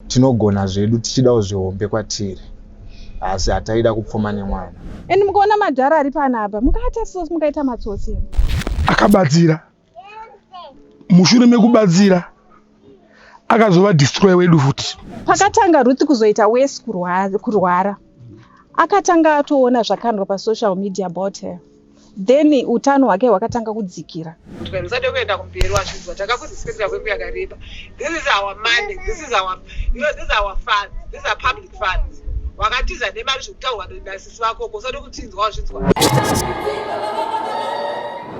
Tinogona zvedu tichidawo zvihombe kwatiri, asi hataida kupfuma nemwana. And mukaona madhara ari panapa, mungaata mungaita matsotsi. Akabatsira, mushure mekubatsira akazova destroyer wedu futi. Pakatanga Ruth kuzoita worse kurwara, akatanga atoona zvakandwa pasocial media about her, then utano hwake hwakatanga kudzikira. Musade kuenda kumberi, wazvinzwa? Takakurespecta kwenguva yakareba. This is our money, this is our you know this is our funds, these are public funds. Wakatiza nemari zvekutaurwa nasisi vakoko, usade kutinzwa, wazvinzwa?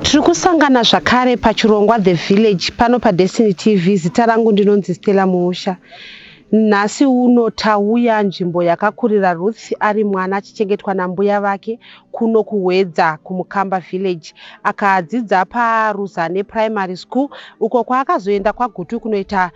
Tiri kusangana zvakare pachirongwa The Village pano paDestiny TV. Zita rangu ndinonzi Stella Muusha. Nhasi uno tauya nzvimbo yakakurira Ruth ari mwana achichengetwa nambuya vake kuno kuHwedza, kuMukamba Village. Akadzidza paRuzane Primary School, uko kwaakazoenda kwaGutu kunoita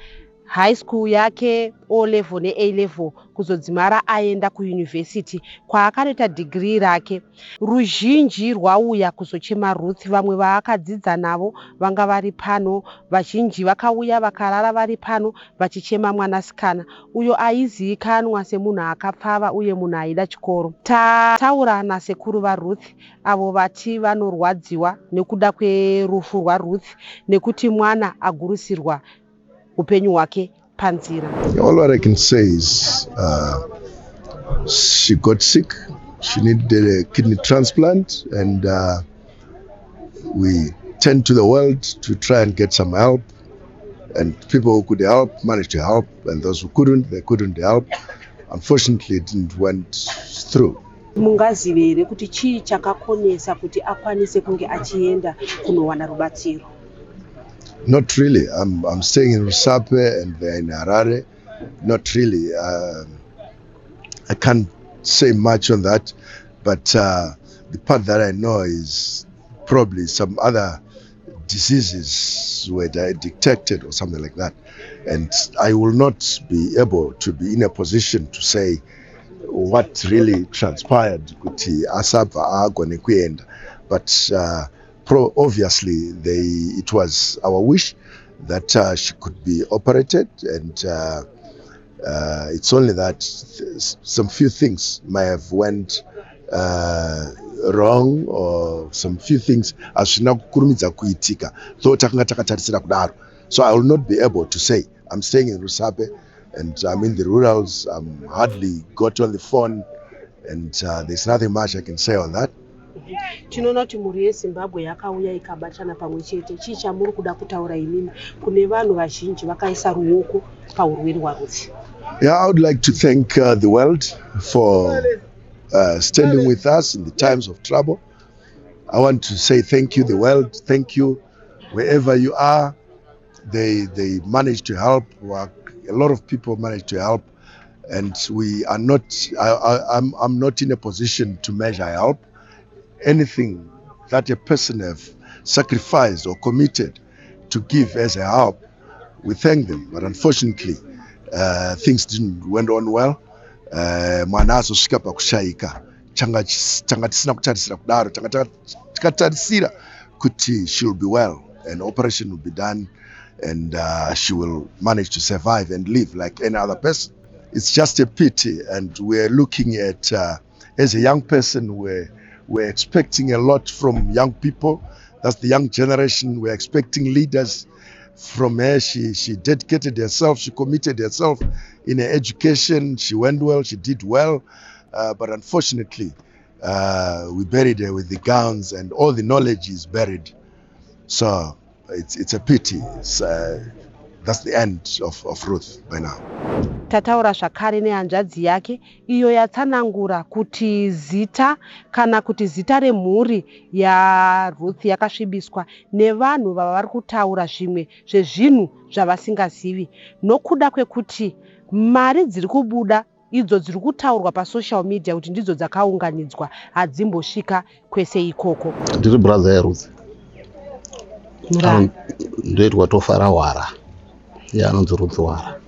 high school yake, O level neA level, kuzodzimara aenda kuyunivhesiti kwaakanoita dhigirii rake. Ruzhinji rwauya kuzochema Ruth. Vamwe vaakadzidza navo vanga vari pano, vazhinji vakauya vakarara vari pano vachichema mwanasikana uyo aizivikanwa semunhu akapfava uye munhu aida chikoro. Tataura nasekuru vaRuth, avo vati vanorwadziwa nekuda kwerufu rwaRuth, nekuti mwana agurisirwa upenyu hwake panzira. All what I can say is she got sick. She needed a kidney transplant, and we turned to the world to try and get some help. And people who could help managed to help, and those who couldn't, they couldn't help. Unfortunately, it didn't went through. Mungazive here kuti chii chakakonesa kuti akwanise kunge achienda kunowana rubatsiro? Not really. I'm staying in Rusape and they're in Harare. Not really. I can't say much on that, but the part that I know is probably some other diseases were detected or something like that. And I will not be able to be in a position to say what really transpired kuti asabva agone kuenda. But obviously it was our wish that she could be operated, and it's only that some few things may have went wrong or some few things hazvina kukurumidza kuitika, though takanga takatarisira kudaro. So I will not be able to say. I'm staying in Rusape and I'm in the rurals. I'm hardly got on the phone, and there's nothing much I can say on that. Tinoona kuti mhuri yeZimbabwe yakauya ikabatana pamwe chete. Chii chamuri kuda kutaura imimi kune vanhu vazhinji vakaisa ruoko paurwere hwaRuth? Yeah, I would like to thank the world for standing with us in the times of trouble. I want to say thank you, the world. Thank you, wherever you are. They managed to help. A lot of people managed to help, and we are not. I'm not in a position to measure help. Anything that a person have sacrificed or committed to give as a help, we thank them. But unfortunately, things didn't went on well. Mwana azosvika pakushayika, tanga tisina kutarisira kudaro. Tanga tikatarisira kuti she will be well and operation will be done and she will manage to survive and live like any other person. It's just a pity, and we're looking at as a young person, we're expecting a lot from young people. That's the young generation. We're expecting leaders from her. She dedicated herself, she committed herself in her education. She went well, she did well. But unfortunately, we buried her with the gowns and all the knowledge is buried. So it's a pity. That's the end of Ruth by now. Tataura zvakare nehanzvadzi yake, iyo yatsanangura kuti zita kana kuti zita remhuri yaRuth yakasvibiswa nevanhu vava vari kutaura zvimwe zvezvinhu zvavasingazivi, nokuda kwekuti mari dziri kubuda idzo dziri kutaurwa pasocial media kuti ndidzo dzakaunganidzwa hadzimbosvika kwese ikoko. Ndiri brother yaRuth. Murani. Ndoitwa Tofara Wara, iye anonzi Ruth Wara.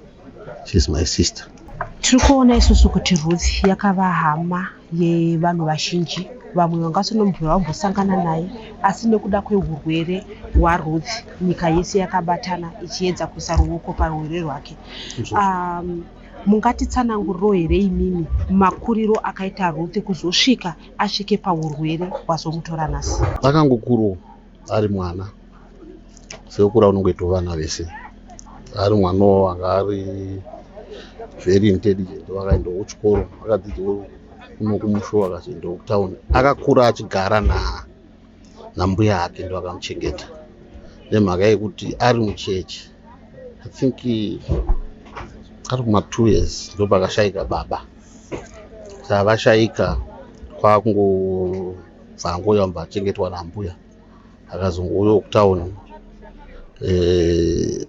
She's my sister. Tiri kuona isusu kuti Ruth yakava hama yevanhu vazhinji. Vamwe vangasinombobva vambosangana naye, asi nekuda kweurwere hwaRuth nyika yese yakabatana ichiedza kuisa ruoko parurwere rwake. Mungatitsananguriro here imimi makuriro akaita Ruth kuzosvika asvike paurwere hwazomutora nhasi? Akangokurawo ari mwana sekukura unongoitawo vana vese. Ari mwanawo anga ari very intelligent, wakaendawo kuchikoro, akadzidzawo kuno kumusha, akazoendawo kutauni. Akakura achigara nambuya ake, ndo akamuchengeta nemhaka yekuti ari muchechi. I think ari kuma 2 years ndopakashayika baba. Saka vashayika, kwakungobva angoyamba achengetwa nambuya. Akazongouyawo kutauni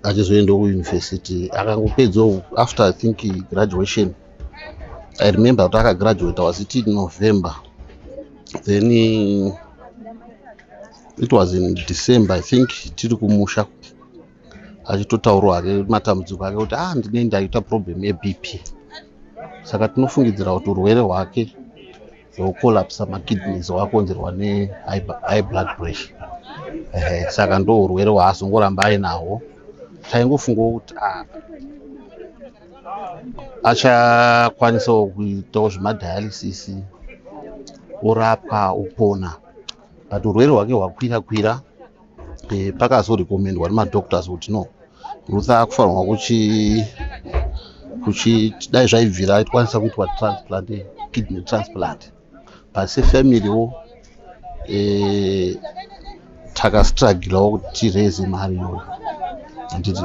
achizoendawo kuyunivhesiti. Akangopedzawo after, I think, graduation. I remember kuti akagraduata, was it in November? Then it was in December, I think, tiri kumusha, achitotaurawo hake matambudziko ake kuti ah, ndine ndaita problem yeBP. Saka tinofungidzira kuti urwere hwake hwekucollapsa makidneys hwakonzerwa nehigh blood pressure. Ehe, saka ndo urwere hwaazongoramba ainahwo. Taingofungawo kuti ah, achakwanisawo kuitawo zvemadialysis, orapwa, opona, but urwere hwake hwakwira kwira. Pakazorekomendwa nemadoctors kuti no, Ruth akufanirwa kuchi dai zvaibvira aikwanisa kuitwa transplant, kidney transplant. But sefamilywo takastrugglawo kuti tiraise mari iyoyo, handiti?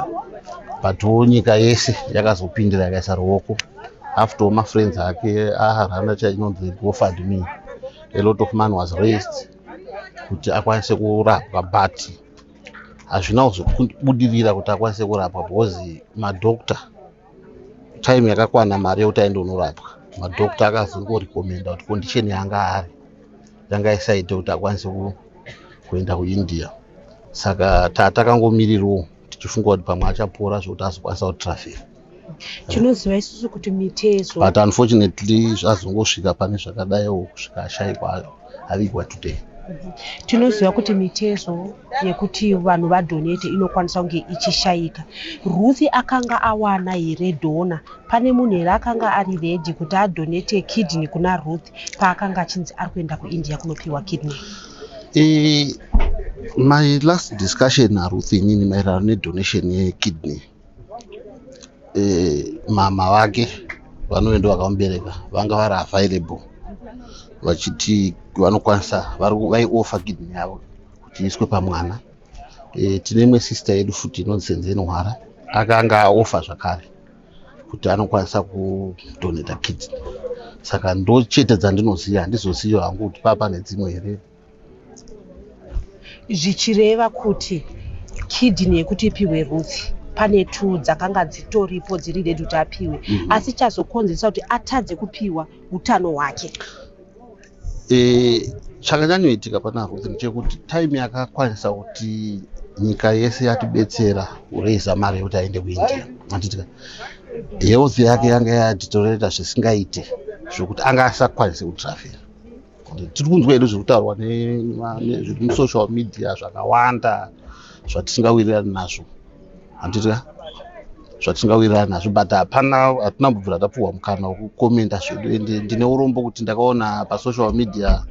Butwo nyika yese yakazopindira, yakaisa ruoko. After mafriends ake arana chainonzi GoFundMe, a lot of money was raised kuti akwanise kurapwa, but hazvina kuzobudirira kuti akwanise kurapwa because madoctor, time yakakwana mari yekuti aende unorapwa, madoctor akazongorekomenda kuti condition yanga ari yanga isaite kuti akwanise kuenda kuIndia. Saka tatakangomirirawo tichifunga kuti pamwe achapora zvokuti azokwanisa kutravel. Tinoziva isusu kuti mitezo But unfortunately zvazongosvika pane zvakadaiwo, kusvika ashayikwa, avigwa today. Tinoziva kuti mitezo yekuti vanhu vadonate inokwanisa kunge ichishayika. Ruth akanga awana here donor? Pane munhu here akanga ari ready kuti adonate kidney kuna Ruth paakanga achinzi ari kuenda kuIndia kunopiwa kidney? My last discussion naRuth inini maererano nedonation yekidney, mama vake vanoenda vakamubereka vanga vari available, vachiti vanokwanisa, vaioffer kidney yavo kuti iiswe pamwana. Tine imwe sister yedu futi inonzi Senzeni Hwara, akanga aoffer zvakare kuti anokwanisa kudonata kidney. Saka ndo chete dzandinoziva, handizozivi hangu kuti paa pane dzimwe here. Zvichireva kuti kidney yekuti ipiwe Ruth, pane two dzakanga dzitoripo dziri ready kuti apiwe, asi chazokonzeresa kuti atadze kupiwa utano hwake. Chakanyanyoitika pana Ruth ndechekuti time yakakwanisa kuti nyika yese yatibetsera kuraisa mari yekuti aende kuIndia, handitika? Health yake yanga yadeteriorata zvisingaite, zvokuti anga asakwanisi kutravela. Tiri kunzwa hedu zviri kutaurwa zviri musocial media zvakawanda zvatisingawirirani nazvo, handitika? Zvatisingawirirani nazvo, but hapana, hatina kubvira tapuhwa mukana wekukomenda zvedu. Ende ndine urombo kuti ndakaona pasocial media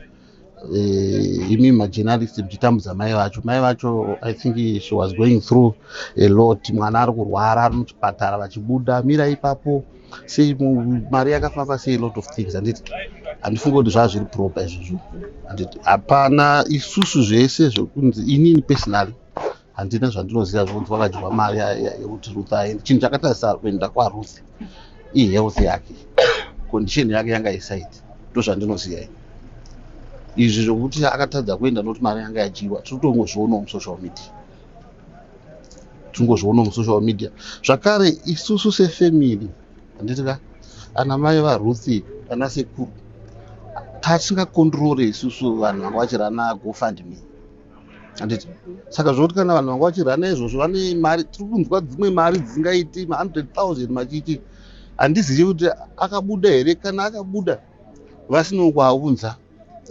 imi majournalist muchitambudza mai vacho. Mai vacho, I think she was going through a lot. Mwana ari kurwara, ari muchipatara, vachibuda mira ipapo sei, mari yakafamba sei, lot of things, handiti? Handifungi kuti zvaa zviri proper izvozvo, handiti? Hapana isusu zvese zvekunzi, inini personally handina zvandinoziva zvokunzi wakadyiwa mari yekuti Ruth aende. Chinhu chakatarisa kuenda kwaRuth ihealth yake, condition yake yanga isaiti. Ndo zvandinoziva ini. Izvi zvokuti akatadza kuenda nokuti mari yanga yadyiwa, tiri kutongozvionawo musocial media, tingozvionawo musocial media zvakare. Isusu sefamily, handiti ka, ana mai vaRuth, ana sekuru, tatisingakondrore isusu vanhu vanga vachirana GoFundMe, handiti? Saka zvokuti kana vanhu vanga vachirana izvozvo, vane mari, tiri kunzwa dzimwe mari dzisingaiti ma100 000 machiti, handizivi kuti akabuda here. Kana akabuda vasina kuaunza,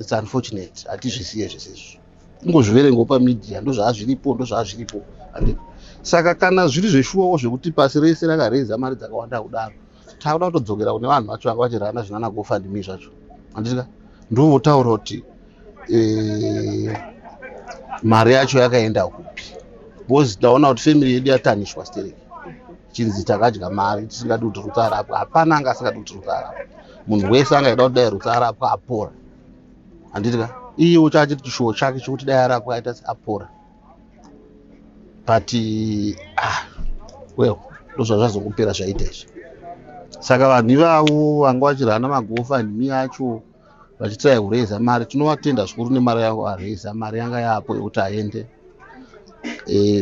it's unfortunate, hatizvisiye zvese izvozvo, kungozviverengawo pamedia. Ndo zvaazviripo, ndo zvaazviripo, handiti? Saka kana zviri zveshuwawo zvekuti pasi rese rakareza mari dzakawanda kudaro. Takuda kutodzokera kune vanhu vacho vanga vachirana zvinana GoFundMe zvacho, handitika? Ndovotaura kuti mari yacho yakaenda kupi, because taona kuti family yedu yatanishwa stereki, chinzi takadya mari tisingadi kuti Ruth arapwa. Hapana anga asingadi kuti Ruth arapwa. Munhu wese angaida kuti dai Ruth arapwa apora, handitika? Iyewo chachiri chishuwo chake chekuti dai arapwa aita apora, but ah, well, ndozvazvazongopera zvaita izvi. Saka vanhu ivavo vanga vachirana maGoFundMe acho vachitrai kureza mari, tinovatenda zvikuru nemari yavo vareza. Mari yanga yapo yekuti aende,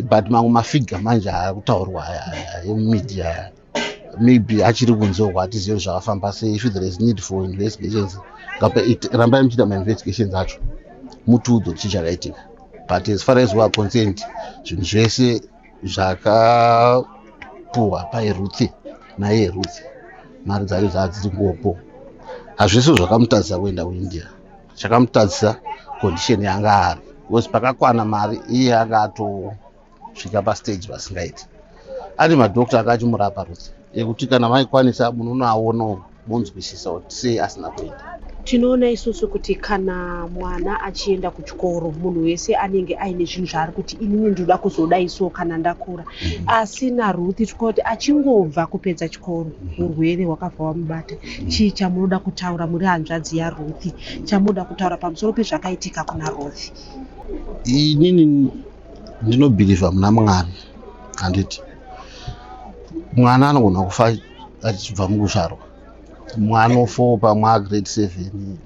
but mamwe mafigures manje ari kutaurwa aya emumedia maybe achiri kunze uko, hatizivi zvakafamba sei. If there is need for investigations, rambai muchiita mainvestigations acho, mutiudze kuti chii chakaitika. But as far as we are concerned, zvinhu zvese zvakapuhwa paiRuth naiye Ruth, mari dzacho dzaa ngopo. Hazvisi zvakamutadzisa kuenda kuIndia. Chakamutadzisa condition yanga ari, because pakakwana mari iye anga atosvika pastage pasingaiti. Ane madhokta anga achimurapa Ruth, ekuti kana maikwanisa munonoaonawo monzwisisa kuti sei asina kuenda. Tinoona isusu kuti kana mwana achienda kuchikoro, munhu wese anenge aine zvinhu zvaari kuti inini ndinoda kuzodai so kana ndakura. Asi naRuth tikoti achingobva kupedza chikoro, urwere hwakabva wamubata. Chii chamunoda kutaura muri hanzvadzi yaRuth, chamunoda kutaura pamusoro pezvakaitika kuna Ruth? Inini ndinobhilivha muna Mwari, handiti? Mwana anogona kufa achibva mukuzvarwa. Mwana ofo pamwe agrade 7,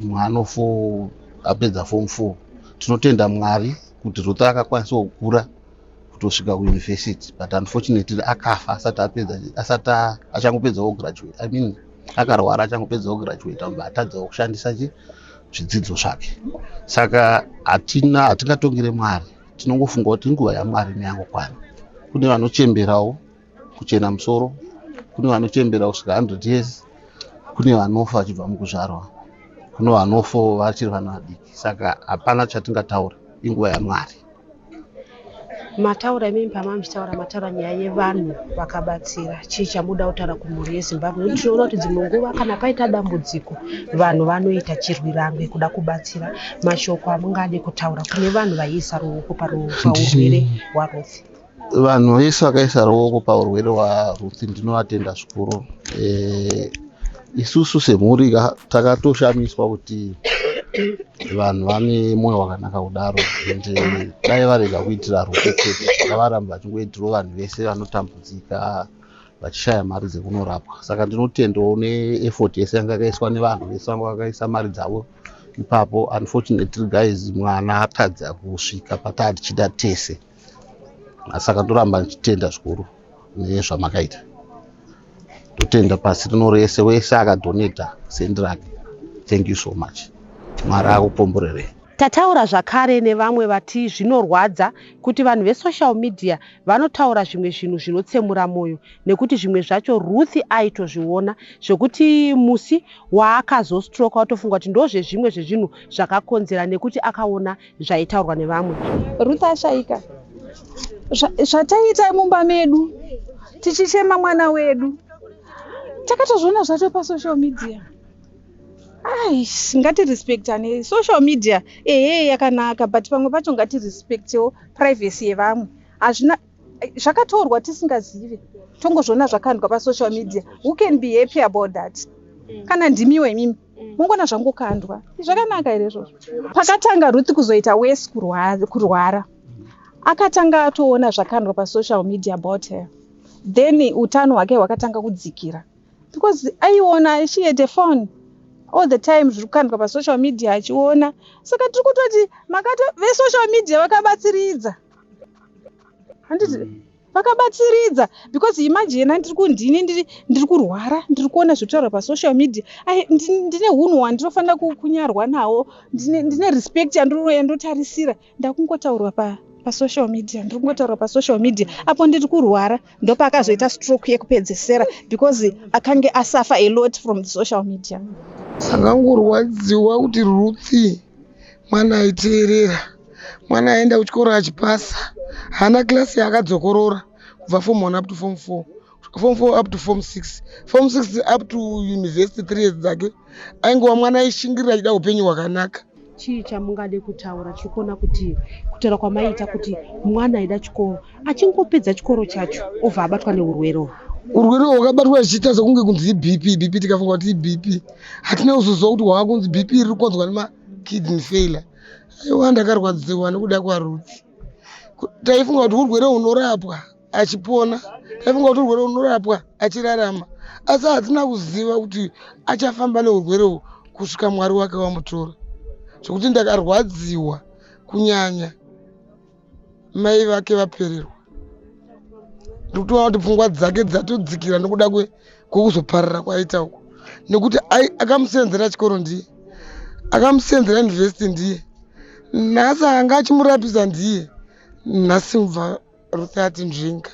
mwana ofo apedza form 4. Tinotenda Mwari kuti Ruth akakwanisa kukura kutosvika kuyunivhesiti, but unfortunately akafa asati apedza, asati achangopedzawo graduate, I mean, akarwara achangopedzawo graduate, abva atadzawo kushandisa chi zvidzidzo zvake. Saka hatina, hatingatongere Mwari. Tinongofunga kuti inguva yaMwari neyangokwana. Kune vanochemberawo kuchena musoro, kune vanochembera kusvika 100 years, kune vanofa vachibva mukuzvarwa, kune vanofa vachiri vana vadiki. Saka hapana chatingataura, inguva yaMwari. Mataura imimi, pamamuchitaura mataura nyaya yevanhu vakabatsira. Chii chamuda kutaura kumhuri yeZimbabwe? Nekuti tinoona kuti dzimwe nguva kana paita dambudziko, vanhu vanoita chirwirangwe kuda kubatsira. Mashoko amungade kutaura kune vanhu vaiisa ruoko paurwere hwaRuth? Vanhu vese vakaisa ruoko paurwere hwaRuth, ndinovatenda zvikuru. Isusu semhuri takatoshamiswa kuti vanhu vane mwoyo wakanaka kudaro. Ende dai varega kuitira Ruth chete, ngavaramba vachingoitirawo vanhu vese vanotambudzika vachishaya mari dzekunorapwa. Saka ndinotendawo neeffort yese yanga yakaiswa nevanhu vese vanga vakaisa mari dzavo ipapo. Unfortunately guys, mwana atadza kusvika pataa tichida tese, saka ndoramba ndichitenda zvikuru nezvamakaita. Totenda pasi rino rese, wese akadhoneta sendi rake, thank you so much. Mwari akukomborerei. Tataura zvakare nevamwe vati zvinorwadza kuti vanhu vesocial media vanotaura zvimwe zvinhu zvinotsemura mwoyo, nekuti zvimwe zvacho Ruth aitozviona, zvekuti musi waakazostroka watofunga kuti ndozvezvimwe zvezvinhu zvakakonzera, nekuti akaona zvaitaurwa nevamwe. Ruth ashaika. Zvataita mumba medu tichichema mwana wedu, takatozviona zvacho pasocial media. Ai, ngatirespectane. Social media ehe yakanaka, but pamwe pacho ngatirespectewo privacy yevamwe. Hazvina zvakatorwa tisingazivi, tongozviona zvakandwa pasocial media. Who can be happy about that? Kana ndimiwo imimi mongona zvangokandwa, zvakanaka here izvozvo? Pakatanga Ruth kuzoita worse kurwara, akatanga atoona zvakandwa pasocial media about her. Then utano hwake hwakatanga kudzikira because aiona, she had a phone all the time, zviri kukandwa pasocial media achiona. Saka tiri kutoti makato vesocial media vakabatsiridza, handiti? Vakabatsiridza because imagine, ndiri kundini, ndiri kurwara, ndiri kuona zvekutaurwa pasocial media. Ai, ndine unhu hwandinofanira kunyarwa nawo, ndine respect yandotarisira. Ndakungotaurwa pasocial media, ndiri kungotaurwa pasocial media apo ndiri kurwara. Ndopaakazoita stroke yekupedzesera because akange asafa a lot from the social media. Akangorwadziwa kuti Ruth mwana aiteerera, mwana aenda kuchikoro achipasa, haana kirasi yaakadzokorora kubva form 1 up to form 4. Form 4 up to form 6, form 6 up to university, 3 years dzake. Aingova mwana aishingirira achida upenyu hwakanaka. Chii chamungade kutaura? Tiri kuona kuti kutaura kwamaiita kuti mwana aida chikoro, achingopedza chikoro chacho obva abatwa neurwere uhwu. Urwere hwakabatwa zvichiita sekunge kunzi iBP. BP tikafunga kuti iBP, hatina kuzoziva kuti hwava kunzi BP riri kukonzwa nemakidney failure. Aiwa, ndakarwadziwa nekuda kwaRuth. Taifunga kuti urwere hunorapwa achipona, taifunga kuti urwere hunorapwa achirarama, asi hatina kuziva kuti achafamba neurwere uhu kusvika Mwari wake wamutora, zvekuti ndakarwadziwa kunyanya mai vake vapererwa. Ndikutoona kuti pfungwa dzake dzatodzikira nekuda kwekuzoparara kwaita uku, nekuti akamusenzera chikoro ndiye, akamusenzera university ndiye, nhasi anga achimurapisa ndiye, nhasi mubva Ruth ati nzvinga.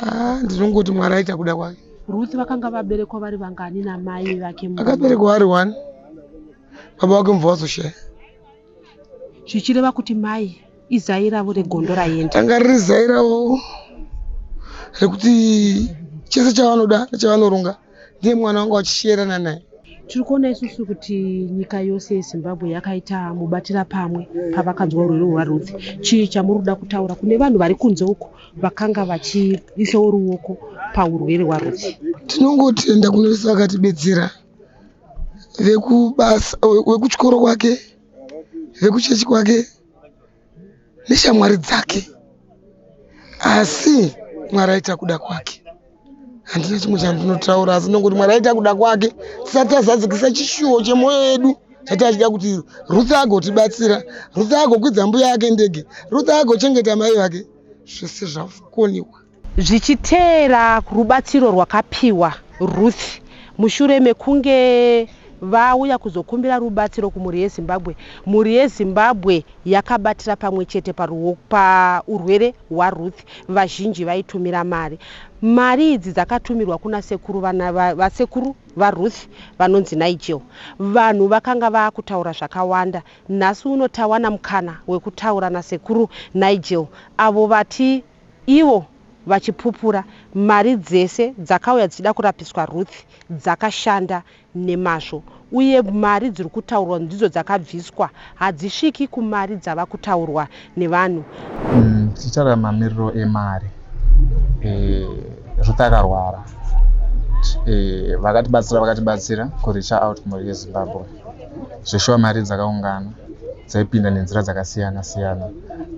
Ah, ndinongoti Mwari aita kuda kwake. Ruth vakanga vaberekwa vari vangani namai vake? Akaberekwa ari one, baba vake mubva vazoshaya. Zvichireva kuti mai izai ravo regondo raenda. Anga riri zai ravo rekuti chese chavanoda nechavanoronga ndiye mwana wanga vachisherana naye. Tiri kuona isusu kuti nyika yose yeZimbabwe yakaita mubatira pamwe pavakanzwa urwere hwaRuth. Chii chamuri kuda kutaura kune vanhu vari kunze uko vakanga vachiisawo ruoko paurwere hwaRuth? Tinongotenda kune vese vakatibetsera, vekubasa, vekuchikoro kwake, vekuchechi kwake neshamwari dzake, asi Mwari aita kuda kwake. Handina chimwe chandinotaura, asi ndongoti Mwari aita kuda kwake. Tisati tazadzikisa chishuwo chemwoyo yedu chatachida kuti Ruth agotibatsira, Ruth agokwidza mbuya yake ndege, Ruth agochengeta mai vake, zvese zvakoniwa. Zvichiteera rubatsiro rwakapiwa Ruth mushure mekunge vauya kuzokumbira rubatsiro kumhuri yeZimbabwe, mhuri yeZimbabwe yakabatira pamwe chete paurwere hwaRuth. Vazhinji vaitumira mari. Mari idzi dzakatumirwa kuna sekuru, vasekuru vaRuth vanonzi Nigel. Vanhu vakanga vaakutaura zvakawanda. Nhasi uno tawana mukana wekutaura nasekuru Nigel, avo vati ivo vachipupura mari dzese dzakauya dzichida kurapiswa Ruth dzakashanda nemazvo, uye mari dziri kutaurwa ndidzo dzakabviswa hadzisviki kumari dzava kutaurwa nevanhu. Tichitaura mamiriro emari, Ruth akarwara, vakatibatsira, vakatibatsira kureacha out kumhuri yeZimbabwe. Zveshuwa mari dzakaungana, dzaipinda nenzira dzakasiyana siyana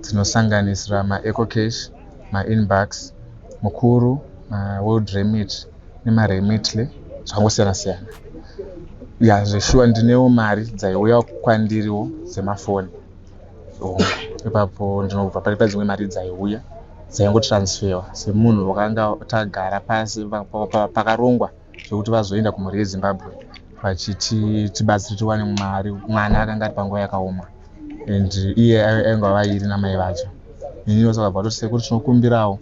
dzinosanganisira maEcoCash, maInbox, Mukuru, maWorld Remit nemaRemitly, zvakangosiyana siyana. Ya, zveshuwa ndinewo mari dzaiuya kwandiriwo dzemafoni. Hongu, ipapo ndinobva pari padzimwe mari dzaiuya dzaingotransferwa semunhu wakanga tagara pasi pakarongwa zvekuti vazoenda kumhuri yeZimbabwe vachiti tibatsire tiwane mari. Mwana akanga ari panguva yakaoma and iye ainge vairi namai vacho. Inini saka bva toti, "Sekuru, tinokumbirawo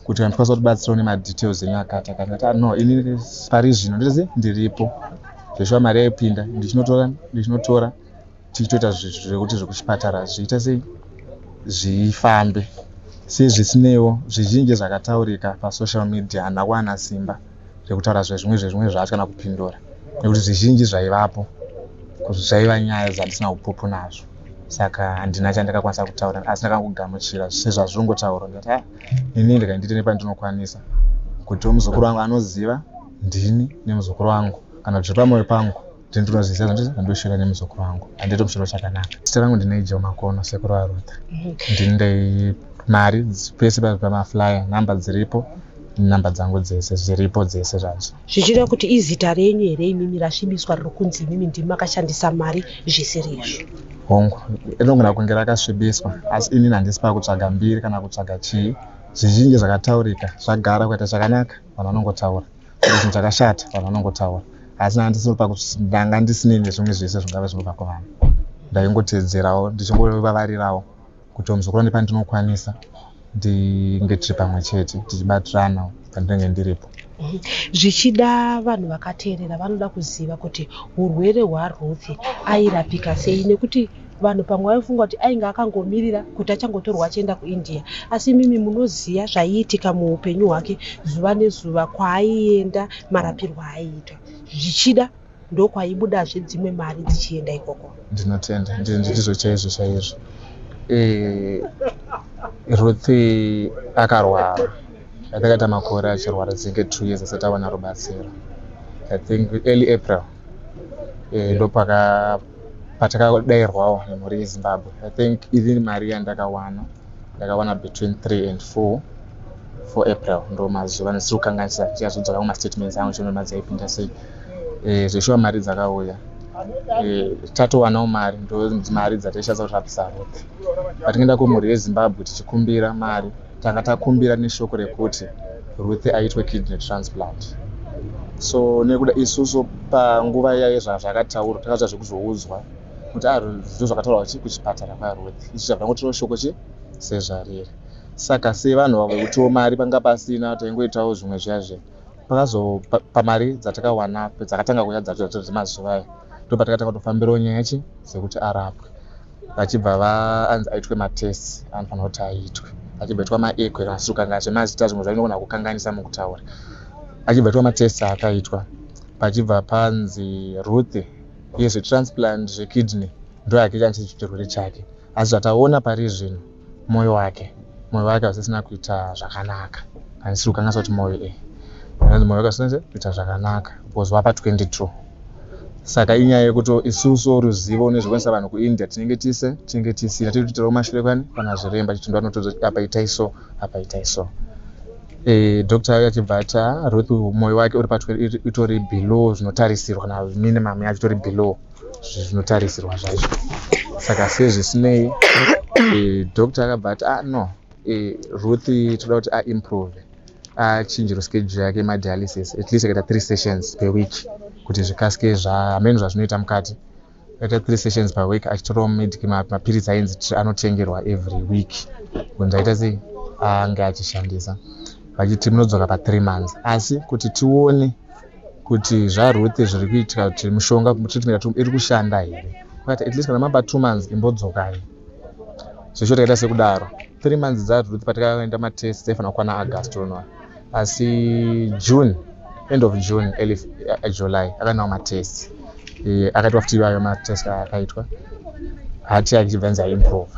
kuti kana tikwanisa kutibatsirawo nemadetails enyu akati akati." Ndati, "No, ini pari zvino ndiri ndiripo." Zveshuwa mari yaipinda, ndichinotora, ndichinotora, tichitoita zvekuti zvekuchipatara zviite sei, zvifambe. Sezvisinewo zvizhinji zvakataurika pasocial media, handina kuwana simba rekutaura zvezvimwe zvezvimwe zvacho kana kupindura, nekuti zvizhinji zvaivapo zvaiva nyaya dzandisina upupu nazvo, saka handina chandakakwanisa kutaura, asi ndakangogamuchira sezvazvinongotaurwa. Ndikati, "Ah, ini ndikaindite nepandinokwanisa kuti muzukuru wangu anoziva ndini nemuzukuru wangu, kana kuti zviri pamwoyo pangu ndini ndinozviziva zvandoshora nemuzukuru wangu, handiti mushoro chakanaka." Zita rangu ndinigel Makono, sekuru vaRuth. Ndini ndai mari pese pamaflyer, nhamba dziripo, namba dzangu dzese zviripo, dzese zvadzo. Zvichireva kuti izita renyu here imimi rasvibiswa, riri kunzi imimi ndimi makashandisa mari zvisiri izvo? Hongu, rinogona kunge rakasvibiswa, asi inini handisi pakutsvaga mbiri kana kutsvaga chii. Zvizhinji zvakataurika zvagara kuita chakanaka, vanhu vanongotaura kuti chinhu chakashata, vanhu vanongotaura, asi ndanga ndisinei nezvimwe zvese zvingave zvinobva kuvanhu. Ndaingotedzerawo, ndichingovavarirawo kuti muzukuru nepandinokwanisa ndinge tiri pamwe chete tichibatirana pandinenge ndiripo. Zvichida vanhu vakateerera vanoda kuziva kuti urwere hwaRuth airapika sei, nekuti Vanhu pamwe vaifunga kuti ainge akangomirira kuti achangotorwa achienda kuIndia. Asi imimi munoziva zvaiitika muupenyu hwake zuva nezuva, kwaaienda, marapirwo aaiitwa. Zvichida ndokwaibudazve dzimwe mari dzichienda ikoko. Ndinotenda, ndizvo chaizvo chaizvo. Ruth akarwara, akaita makore achirwara dzinenge 2 years asati awana rubatsiro. I think early April ndopaka patakadairwawo nemhuri yeZimbabwe. I think even mari yandakawana, ndakawana between 3 and 4 4 April, ndo mazuva ndisiri kukanganisa. Ndichazodzoka kumastatements angu chiona mari dzaipinda sei. Zveshuwa mari dzakauya, tatowanawo mari, ndo mari dzataishandisa kurapisa Ruth. Patinoenda kumhuri yeZimbabwe tichikumbira mari, tanga takumbira neshoko rekuti Ruth aitwe kidney transplant. So nekuda isusu panguva iyayo zvakataurwa, takaita zvekuzoudzwa kuti ndo zvakataurwa kuchipatara kwaRuth. Isu tabva tangotorawo shoko chi sezvariri. Saka sevanhu vekutiwo mari panga pasina, taingoitawo zvimwe zviya zviya. Pakazo pamari dzatakawana dzakatanga kuuya dzacho dzemazuva ayo, ndo patakatanga kutofambirawo nyaya chi dzekuti arapwe. Vachibva vaanzi aitwe matests anofanira kuti aitwe, achibva aitwa maecho, kana kukanganisa zvemazita, zvimwe zvainogona kukanganisa mukutaura. Achibva aitwa matests akaitwa, pachibva panzi Ruth yezvetransplant zvekidney ndo yake change chirwere chake. Asi zvataona pari zvino, mwoyo wake hausisina kuita zvakanaka. Handisiri kukanganisa kuti mwoyo, anzi mwoyo wake hausisina kuita zvakanaka because wapa 22. Saka inyaya yekuti isusu ruzivo nezvekuendesa vanhu kuIndia tinenge tisina, tiri kuitirawo kumashure kwani pana zviremba chiti ndo anotodza apa itai so, apa itai so. Doctor achibva ati Ruth mwoyo wake uri pa itori below zvinotarisirwa, kana minimum yacho itori below zvinotarisirwa zvacho. Saka sezvisinei, doctor akabva ati no, Ruth toda kuti aimprove, achinjiro schedule yake yemadialysis, at least akaita 3 sessions per week kuti zvikasike zvahameno zvazvinoita mukati. Akaita 3 sessions per week achitorawo mapiritsi ainzi anotengerwa every week kunzi aita sei ange achishandisa. Vachiti munodzoka pa3 months, asi kuti tione kuti zvaRuth zviri kuitika, kuti mushonga, treatment iri kushanda here. Vakati at least kana mapa 2 months imbodzokai. Zvesho takaita sekudaro. 3 months dzaRuth patakaenda matest dzaifanira kukwana August unoa, asi June, end of June, early July akanawo matest akaitwa futi. Ivayo matest akaitwa, heart yake ichibva yanzi yaimprove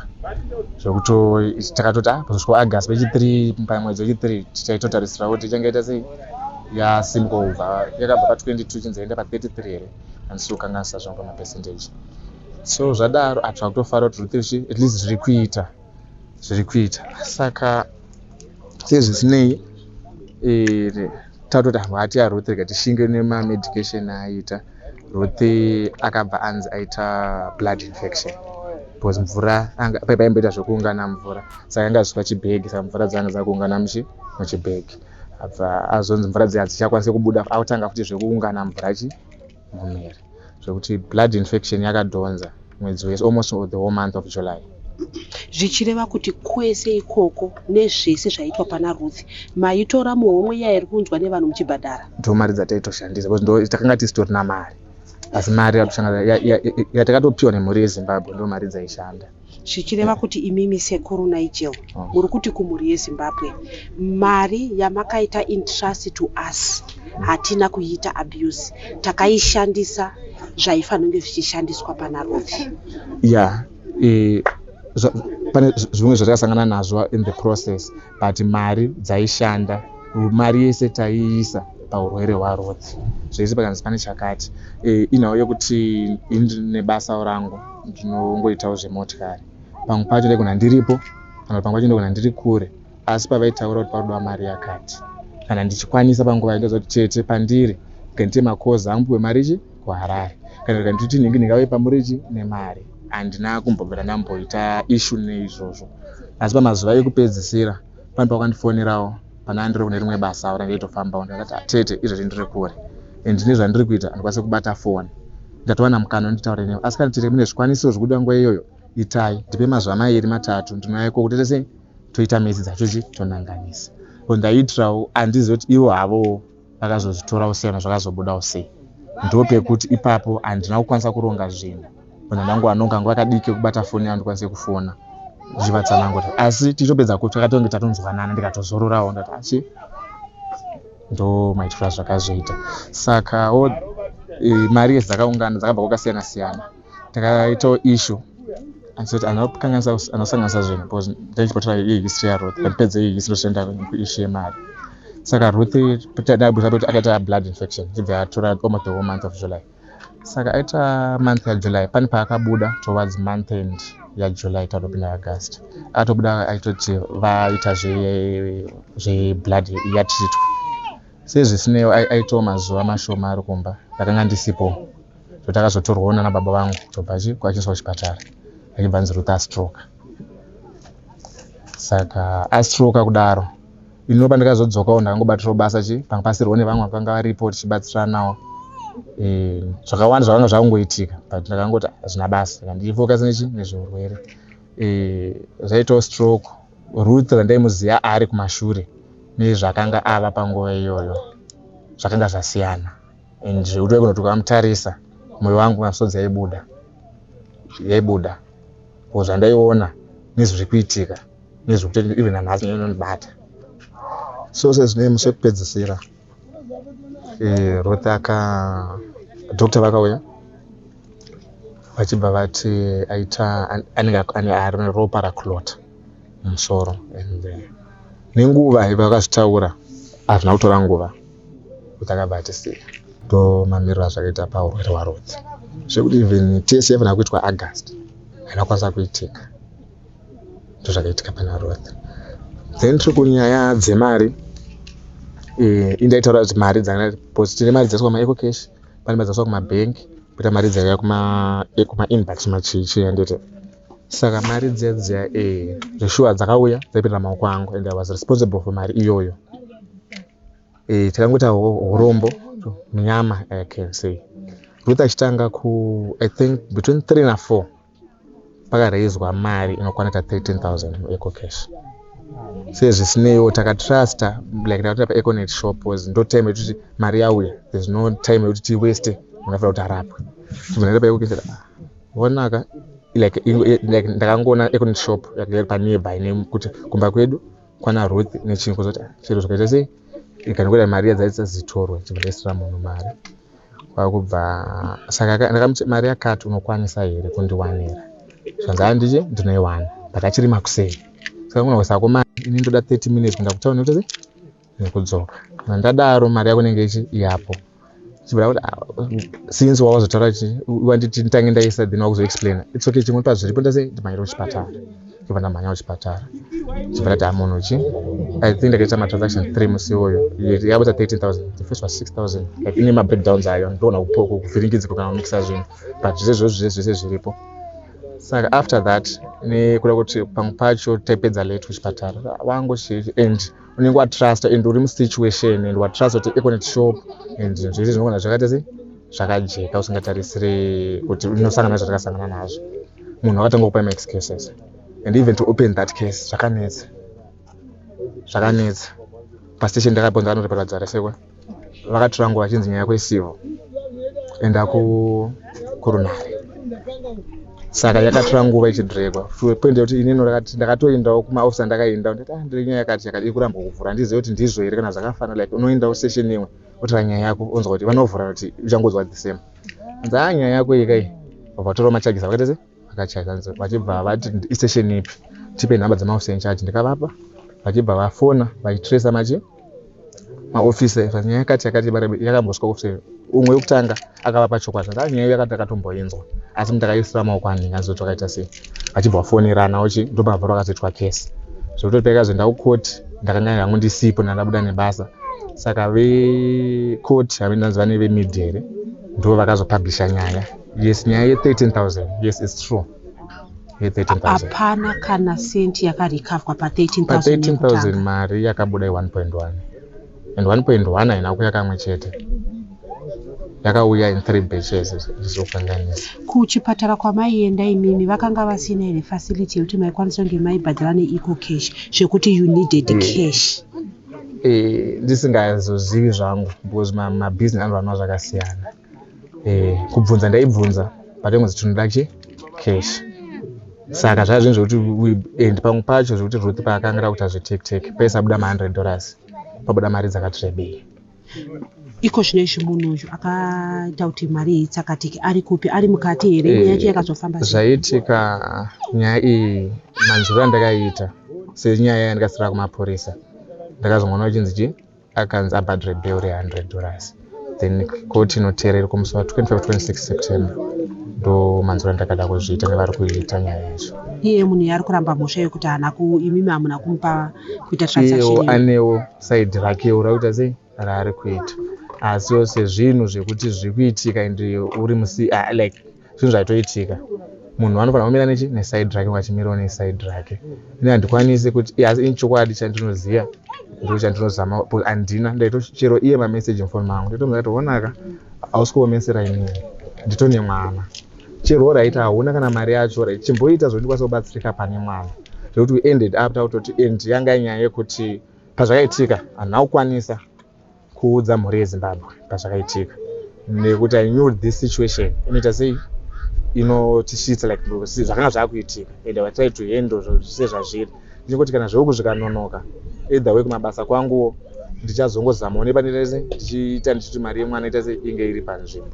zvekuto takatoti pazosvika August pechi3, pamwedzi wechi3 tichaitotarisira kuti ichange yaita sei, yasimuka kubva yakabva pa22 chinzi yaenda pa33 here, handisi kukanganisa zvangu pamapercentage. So zvadaro atsva kutofara kuti Ruth at least zviri kuita, zviri kuita. Saka sezvisinei, tatoti heart yaRuth rega tishinge nemamedication aaita. Ruth akabva anzi aita blood infection because mvura paimboita zvekuungana mvura, saka anga zviswa chibhegi, saka mvura dzanga dzakuungana muchibhegi. Abva azonzi mvura dziya hadzichakwanisi kubuda, akutanga futi zvekuungana mvura chi mumiri, zvekuti blood infection yakadhonza mwedzi wese, almost the whole month of July. Zvichireva kuti kwese ikoko nezvese zvaiitwa pana Ruth, maitora muhomwe iya iri kunzwa nevanhu muchibhadhara? Ndo mari dzataitoshandisa because ndo takanga tisitorina mari, asi mari yatakatopiwa nemhuri yeZimbabwe ndo mari dzaishanda. Zvichireva kuti imimi sekuru Nigel muri kuti kumhuri yeZimbabwe, mari yamakaita entrust to us hatina kuiita abuse, takaishandisa zvaifanira kunge zvichishandiswa pana Ruth. Ya, pane zvimwe zvatakasangana nazvo in the process, but mari dzaishanda, mari yese taiisa paurwere hwaRuth. Zvese pakanzi pane chakati, inhau yekuti ini nebasa rangu ndinongoitawo zvemotikari, pamwe pacho ndaigona ndiripo kana pamwe pacho ndaigona ndiri kure, asi pavaitaura kuti parudiwa mari yakati, kana ndichikwanisa panguva indoza kuti tete pandiri kandiite makozi angu, mari chi kuHarare, kana ndikanditi nhingi ndingauye pamurichi nemari, handina kumbobvira ndamboita issue neizvozvo. Asi pamazuva ekupedzisira pane pawakandifonerawo pana ndiri kune rimwe basa randaitofambawo, ndakati tete, izvezvi ndiri kure and nezvandiri kuita handikwanisi kubata foni, ndatowana mukana wenditaure newe, asi kana tete mune zvikwanisiro zvekuda nguva iyoyo, itai ndipe mazuva mairi matatu, ndinouya ikoko, toita sei, toita mesi dzacho chi tonanganisa. Ndaiitirawo, handizivi kuti ivo havowo vakazozvitorawo sei kana zvakazobudawo sei. Ndopekuti ipapo handina kukwanisa kuronga zvinhu. Vanhu ndangu kanguva kadiki kekubata foni yangu ndikwanise kufona ndichivatsanangura, asi tichitopedza kuti takatonge tatonzwanana, ndikatozororawo. Ndati achi ndo maitiro azvakazoita. Sakawo mari dzakaungana dzakabva kwakasiyana siyana. Takaitawo issue andisati anokanganisa, anosanganisa zvinhu, because ndaichibatira yehistory yaRuth. Pandipedza yehistory, toenda kuissue yemari. Saka Ruth tadabusa kuti akaita blood infection, chibva yatora almost the whole month of July. Saka aita month yaJuly, pane paakabuda towards month end yaJuly, tatopinda August, akatobuda aitoti vaita zveblood yatreatwa. Sezvisinewo aitawo mazuva mashoma ari kumba, ndakanga ndisipo. So takazotorwawo nana baba vangu kutobva chi kwachiiswa kuchipatara, achibva anzi Ruth astroke. Saka astroka kudaro, ino pandakazodzokawo ndakangobatirawo basa chi panga pasirwo nevamwe vakanga varipo tichibatsiranawo. Zvakawanda zvakanga zvakungoitika, but ndakangoti hazvina basa, saka ndichifocus nechi nezveurwere. Zvaitawo stroke, Ruth randaimuziva ari kumashure nezvakanga ava panguva iyoyo zvakanga zvasiyana, and zvekuti waigona kuti ukamutarisa, mwoyo wangu masodzi yaibuda, yaibuda, ko zvandaiona nezviri kuitika nezvekuti even nanhasi inondibata. So sezvinei, musi wekupedzisira Ruth aka doctor vakauya vachibva vati aita anenge ane ropa raclota mumusoro, and nenguva vakazvitaura, hazvina kutora nguva kuti akabva atisiya. Ndo mamiriro azvakaita paurwere hwaRuth, zvekuti even test yaifanira kuitwa August haina kukwanisa kuitika. Ndozvakaitika pana Ruth. Then tiri kunyaya dzemari, indaitaura kuti mari because tine mari dzaiswa kumaEcoCash, pane mari dzaiswa kumabhengi, poita mari dzaiuya kumaInnbucks, machichi, handiti? Saka mari dziya dziya zveshuwa dzakauya, dzaipinda maoko angu, and I was responsible for mari iyoyo. Takangoita urombo munyama, I can say. Ruth achitanga ku, I think between 3 na4, pakaraiswa mari inokwana ta 13,000 muEcoCash. Sezvisineiwo takatrusta, like takatora paEconet shop, was ndo time yekuti mari yauya, there's no time yekuti tiwaste, munofanira kuti arapwe. Tibva ndaenda paEcoCash, vonaka like ndakangoona Econet shop yanga iri panearby nekuti kumba kwedu kwana Ruth nechinhu, kuzoti chero zvikaita sei, ikangoita mari yadzaisa zitorwe, chibva ndaisira munhu mari kwakubva. Saka ndakamuti mari yakati unokwanisa here kundiwanira? Zvanzi handichi ndinoiwana, but achiri makuseni. Saka ngona kuisako mari, ini ndoda 30 minutes kuenda kutauni nekuti sei nekudzoka. Kana ndadaro mari yako inenge ichi iyapo. Chibva kuti since wawazotaura kuti wanditi nditange ndaisa, then wakuzoexplaina, it's okay, chimwe pazviripo ndase ndimhanyira kuchipatara. Chibva ndamhanya kuchipatara, chibva ndati hamunhu chi, I think ndakaita matransaction 3 musi iwoyo, yakabuda 13,000. The first was 6000, like ine mabreakdowns ayo, ndoona kuvhiringidziko kana kumixa zvinhu, but zvese zvose zvese zviripo. Saka after that, nekuda kuti pamwe pacho taipedza late kuchipatara vangu and unenge watrusta and uri musituation and watrust kuti Econet shop and zvinhu zvese zvinogona zvakaita sei zvakajeka, usingatarisire kuti unosangana nezvatakasangana nazvo. Munhu akatanga kupa maexcuses, and even to open that case zvakanetsa, zvakanetsa. Pastation ndakapo ndakanoripota dzaresekwa, vakatora nguva vachinzi nyaya yako isivo, enda kurunare. Saka yakatora nguva ichidhirekwa, point yekuti inini ndakatoendawo kumaofisi andakaenda, ndati ah, ndiri nyaya yakati yakati iri kurambwa kuvhura, handizivi kuti ndizvo here kana zvakafanana. Like unoendawo session imwe, otora nyaya yako, onzwa kuti vanovhura kuti uchangonzwa the same, anzi a nyaya yako iyi kai, vabva vatora macharges, vakaita se vakachaja, vachibva vati isession ipi, tipe nhamba dzemaofisa in charge. Ndikavapa, vachibva vafona vachitracer machi maofisa, nyaya yakati yakati yakambosvika ofisa umwe wekutanga, akavapa chokwadi ati nyaya yakati ndakatomboinzwa, asi ndakaisira maoko anhingi azoti vakaita sei, vachibva vafonerana uchi ndobva vakazoitwa kesi, zvekuti paikazoenda kukoti ndakanga hangu ndisipo, ndandabuda nebasa. Saka vekoti havendanzi vane vemedia here, ndo vakazopublisha nyaya. Yes, nyaya ye13,000, yes, it's true, ye13,000. Hapana kana senti yakarecoverwa pa13,000? Pa13,000 mari yakabuda i1.1, and 1.1 haina kuuya kamwe chete, yakauya in three batches, ndizokanganisa. Kuchipatara kwamaienda imimi vakanga vasina here facility yekuti maikwanisa kunge maibhadhara neEcoCash, zvekuti you needed cash? Ndisingazozivi zvangu, because mabhizinesi anorunwa zvakasiyana. Kubvunza ndaibvunza. But ingozi tinoda chi cash. Saka zvaa zvinhu zvekuti, and pamwe pacho zvekuti Ruth paakanga kuita zveTikTok, paisabuda ma$100, pabuda mari dzakati rebei. Iko zvino izvi munhu uyu akaita kuti mari iyi itsakatike ari kupi? Ari mukati here? Nyaya yacho yakazofamba sei? Zvaitika, nyaya iyi, manzwiro andakaita senyaya yandikasira kumapurisa, ndakazongoona uchinzi chi akanzi abhadhare bail re$100, then koti inoteerera kumusi wa25 26 September. Ndo manzwiro andakada kuzviita nevari kuita nyaya yacho. Iye munhu yaari kuramba mhosva yekuti haana ku imimi hamuna kumupa kuita Iyewo transaction. Anewo side rakewo rakuita sei raari kuita, asiwo sezvinhu zvekuti zviri kuitika and uri musi, like zvinhu zvaitoitika, munhu anofanira kumira nechi neside rake, vachimirawo neside rake. Ini handikwanisi kuti, asi ini chokwadi chandinoziva ndo chandinozama. Handina ndaitochero iye mameseji mufoni mangu, nditomuza kuti onaka, hausi kuomesera inini, nditone mwana chero right, hauna kana mari yacho right, chimboita zvondikwanisa kubatsirika pane mwana. Zvekuti we ended up takutoti, and yanga inyaya yekuti pazvakaitika handina kukwanisa kuudza mhuri yeZimbabwe pazvakaitika, nekuti I knew this situation inoita sei, inotisvitsa like zvakanga zvaakuitika, and I try to handle sezvazviri. Ndichingoti kana zveuku zvikanonoka, either way kumabasa kwanguwo ndichazongozamawo nepanete ndichiita, ndichiti mari yemwana ita sei, inge iri panzvimbo.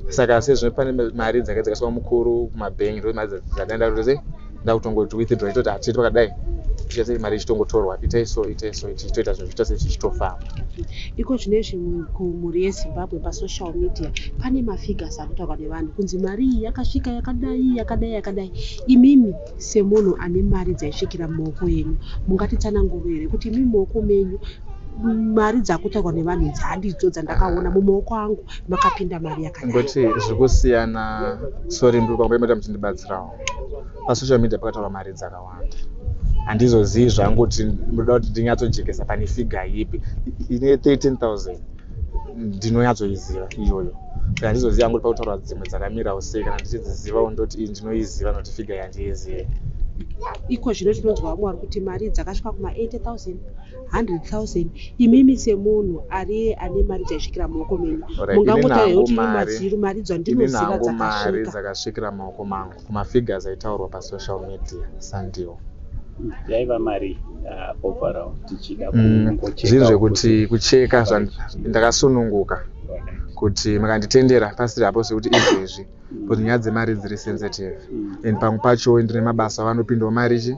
Saka sezvo pane mari dzanga dzakaiswa mukuru kumabhengi, ndo mari dzadaenda kuita sei, ndakutongoti withdraw, itoti hatiti pakadai, ticha sei, mari ichitongotorwa, itai so, itai so, tichitoita zvinhu zviita sei, zvichitofamba. Iko zvinezvi kumhuri yeZimbabwe pasocial media pane mafigures ari kutaurwa nevanhu kunzi mari iyi yakasvika yakadai, yakadai, yakadai. Imimi semunhu ane mari dzaisvikira mumaoko enyu, mungatitsananguro here kuti imimi mumaoko menyu mari dzakutaurwa nevanhu idzi handidzo dzandakaona mumaoko angu makapinda mari yakadai? Ngoti zvikusiyana. Sorry, ndiri pamwe muchindibatsirawo. Pasocial media pakataurwa mari dzakawanda, handizozivi zvangu kuti munoda kuti ndinyatsojekesa pane figure ipi. Ine 13,000 ndinonyatsoiziva iyoyo, saka handizozivi hangu kuti pakutaurwa dzimwe dzakamirawo sei. Kana ndichidzizivawo, ndoti iyi ndinoiziva, nokuti figure yandiizive. Iko zvino tinonzwa vamwe vari kuti mari dzakasvika kuma80 000, 100,000. Imimi semunhu ari ane mari dzaisvikira mumaoko menyu, Alright, mungangotaura ini kuti hangu madziru mari ini dzandinoziva hangu mari dzakasvika dzakasvikira mumaoko mangu kumafigures aitaurwa pasocial media sandiwo. Yaiva mari overall tichida kungocheka Zvinhu zvekuti kucheka ndakasununguka kuti makanditendera pasiri hapo sekuti izvezvi, because nyaya dzemari dziri sensitive, and pamwe pacho ndine mabasa vanopindawo mari chi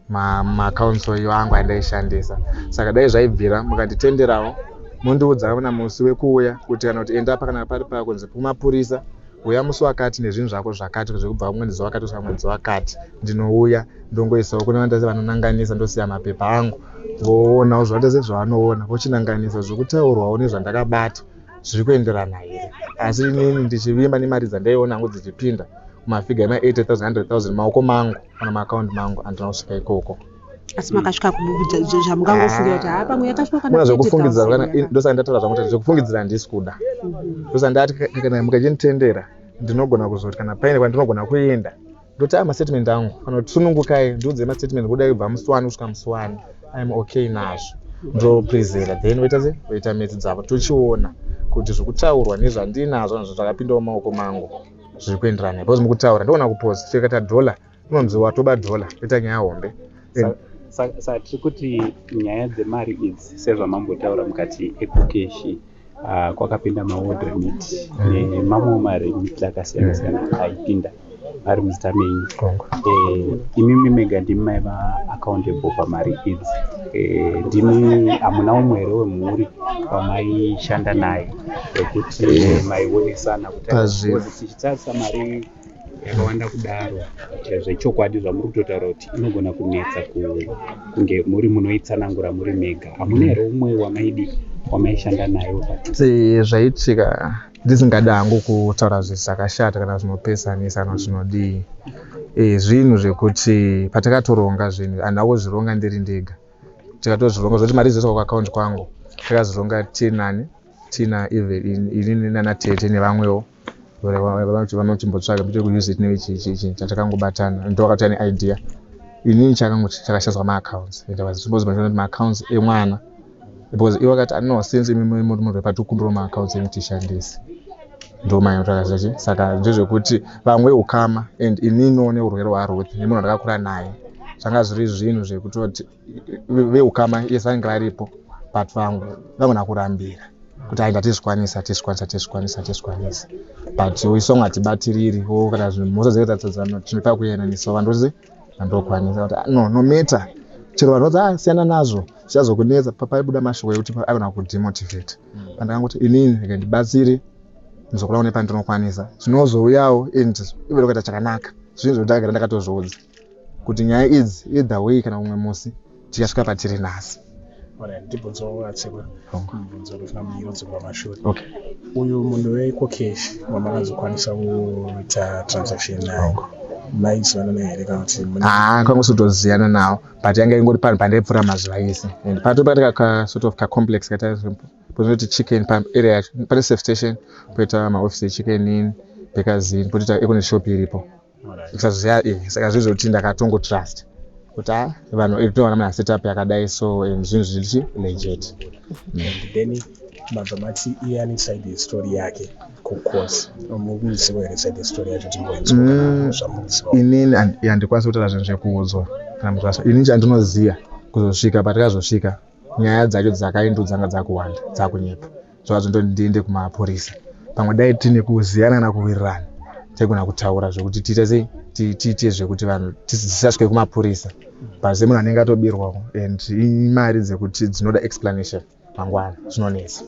maaccounts iyo angu andaishandisa. Saka dai zvaibvira mukanditenderawo, mondiudza kana musi wekuuya kuti, kana kuti enda pa, kana pari pakunzi kumapurisa, uya musi wakati nezvinhu zvako zvakati, zvekubva mwedzi wakati kusvika mwedzi wakati, ndinouya ndongoisawo kune vanhu vanonanganisa, ndosiya mapepa angu, voonawo zvavanoita sezvavanoona, vochinanganisa zvokutaurwawo nezvandakabata zviri kuenderana here. Asi inini ndichivimba nemari dzandaiona hangu dzichipinda kumafigure ema80 000, 100,000 maoko mangu kana maakaunti mangu, handina kusvika ikoko. Asi makasvika zvamungangofungira kuti haa, pamwe yakasvika kana Muna zvekufungidzira 30,000 kana ndosaka ndataura zvangu kuti zvekufungidzira handisi kuda. Ndosaka ndati kana mukachinditendera, ndinogona kuzoti kana paine kwandinogona kuenda, ndoti a mastatement angu, kana kuti sunungukai, ndiudze mastatement kudai kubva musi wani kusvika musi wani, I'm okay nazvo, ndopresenta, then voita se voita metsi dzavo, tochiona kuti zvokutaurwa nezvandinazvo nazvo zvakapindawo mumaoko mangu zviri kuenderana. Because mukutaura ndogona kuposta chikaita dhola, unonzi watoba dhola, toita nyaya hombe. Saka tiri kuti nyaya dzemari idzi, sezvamambotaura mukati EcoCash, kwakapinda maWorldRemit nemamwe maremit akasiyana siyana aipinda ari muzita menyu. Imimi mega ndimi maiva accountable pamari idzi? Ndimi, hamuna umwe here wemhuri wamaishanda naye wekuti maionesana kuti tichitarisa mari yakawanda kudaro, zvechokwadi zvamuri kutotaura kuti inogona kunetsa kunge muri munoitsanangura muri mega, hamuna here umwe wamaidi wamaishanda naye Padhuze? Zvaitika, ndisingadi hangu kutaura zvakashata kana zvinopesanisa kana zvinodii, zvinhu zvekuti patakatoronga zvinhu, handina kuzvironga ndiri ndega. Tikatozvironga zvekuti mari dzoiswa kuakaunti kwangu, takazvironga tinani, tina even inini nanatete nevamwewo vanochimbotsvaga kuti kuuse it nechichi chatakangobatana, ndo vakatouya neidea. Inini chakangu chakashandiswa maaccounts, and I was supposed to kuti maaccounts emwana, because ivo vakati no, since imi muri munhu wepatikumbirawo maaccounts enyu tishandise. Ndomanyotakazachi. Saka ndezvekuti vamwe ukama and ininiwo neurwere hwaRuth nemunhu wandakakura naye, zvanga zviri zvinhu zvekutoti veukama yes vanenge varipo, but vamwe vangona kurambira kuti ai ndatizvikwanisa, tizvikwanisa, tizvikwanisa, tizvikwanisa, but isu vamwe hatibatiriri wo kana zvinhu mhosva dzakaita tinopa kuyananisa vandozi vandokwanisa kuti ah, no, no matter chero vanhu vati ah, siyana nazvo, zvichazokunetsa. Paibuda mashoko ekuti agona kudemotivate. Pandakangoti inini rega ndibatsire muzukuru wangu nepandinokwanisa, zvinozouyawo and ive kuita chakanaka. Zvinhu zvekuti ndakagara ndakatozviudza kuti nyaya idzi either way kana umwe musi tichasvika patiri nhasi. Alright, ndibvunzo atsekwa mubvunzo ndofuna muyirudzi pamashure. Okay. Uyu munhu weEcoCash wamakazokwanisa kuita transaction naye, maizivana naye here kana kuti Haa, kwanga usitoziyana nawo, but yanga ingori panhu pandaipfuura mazuva ese and pato pakati ka sort of kacomplex kaita panoti Chicken pa area yacho pane safe station, poita maofisi eChicken Inn, Bakers Inn, potoita Econet shop iripo. Kusaziya saka zvinhu zvekuti ndakatongo trust kuti a vanhu toona muna setup yakadai so and zvinhu zviri legit. And then mabva mati iye ane side yestory yake kucourt. Mukuziva here side yestory yacho? Timboinzwa zvamukuziva. Inini handikwanisi kutaura zvinhu zvekuudzwa kana muzvasa. Inini chandinoziva, kuzosvika patikazosvika, nyaya dzacho dzakaindu dzanga dzakuwanda, dzakunyepa, zvava zvindoti ndiende kumapurisa. Pamwe dai tine kuziyana kana kuwirirana, taigona kutaura zvekuti tiite sei, tiite zvekuti vanhu tisasvike kumapurisa, but semunhu anenge atobirwawo and imari dzekuti dzinoda explanation mangwana, zvinonetsa.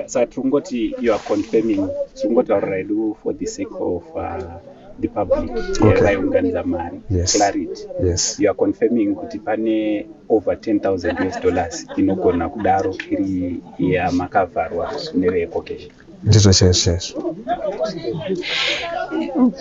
Saka tiri kungoti you are confirming, tiri kungotaurira hedu for the sake of the public vaiunganidza mari. Clarity. Yes. You are confirming kuti pane over 10,000 US dollars inogona kudaro iri yamakavharwa neveEcoCash? Ndizvo chaizvo chaizvo.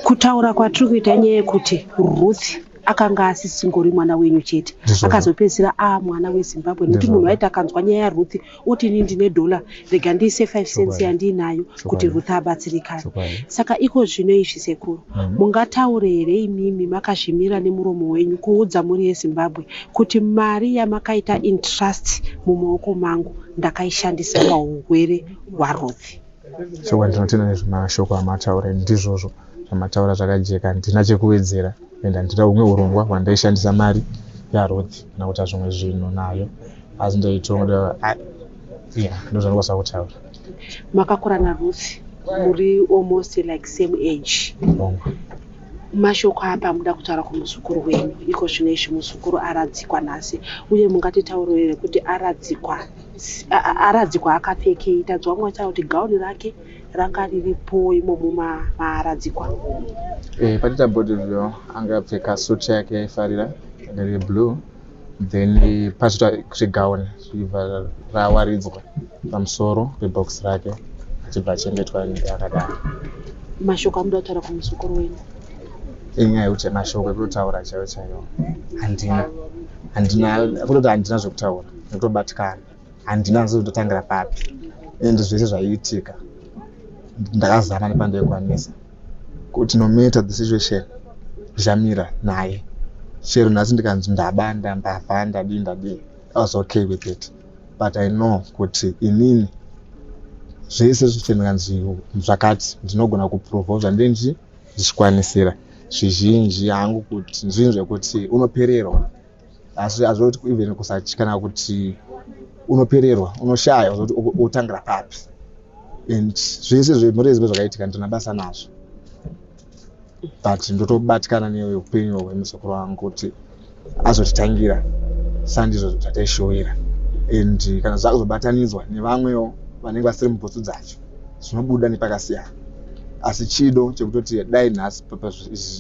Kutaura kwatiri kuita, nyaya yekuti Ruth akanga asisingori mwana wenyu chete, Ndizvozvo. akazopedzisira aa mwana weZimbabwe, nekuti munhu waiti akanzwa nyaya yaRuth oti, "Ini ndine dhola, rega ndiise 5 cents yandiinayo kuti Ruth abatsirikane." Saka iko zvino izvi, sekuru, mungataure here imimi makazvimira nemuromo wenyu kuudza mhuri yeZimbabwe kuti mari yamakaita entrust mumaoko mangu ndakaishandisa paurwere hwaRuth? Chokwadi, ndinotenda nezvemashoko amataura. Ndizvozvo zvamataura, zvakajeka, handina chekuwedzera and handina humwe urongwa hwandaishandisa mari yaRuth kana kuita zvimwe zvinhu nayo, asi ndaitongoda, yeah, ndozvandikwanisa kutaura. Makakura naRuth, muri almost like same age. Hongu. Mashoko apa muda kutaura kumuzukuru wenyu iko zvino izvi? Muzukuru aradzikwa nhasi, uye mungatitaurire kuti aradzikwa akapfekei? Tanzwa vamwe vachitaura kuti gauni rake ranga riripo imomo maaradzikwa. Patita body review, anga apfeka suit yake yaifarira riri blue, then pazoita zvegauni zvichibva rawaridzwa pamusoro pebox rake, achibva achengetwa akadaro. Mashoko amuda kutaura kumuzukuru wenyu? Inyaya yekuti mashoko ekutotaura chaiwo chaiwo handina, handina kutoti handina zvekutaura, nekutobatikana, handina ndotangira papi and zvese zvaiitika ndakazama nepandaikwanisa kuti no matter the situation ndichamira naye. Chero nhasi ndikanzi ndaba, ndambavha, ndadii, ndadii, I was okay with it, but I know kuti inini zvese zviche ndikanzi zvakati ndinogona kuprova zvandinji ndichikwanisira zvizhinji hangu, kuti zvinhu zvekuti unopererwa, asi hazvoti even kusatya kana kuti unopererwa, unoshaya kuti utangira papi and zvese zvemhuri yeZimbabwe zvakaitika ndina basa nazvo, but ndotobatikana neupenyu hwemuzukuru wangu kuti azotitangira sandizvo zvataishuvira and kana zvakuzobatanidzwa nevamwewo vanenge vasiri mubhutsu dzacho, zvinobuda nepakasiyana. Asi chido chekutoti dai nhasi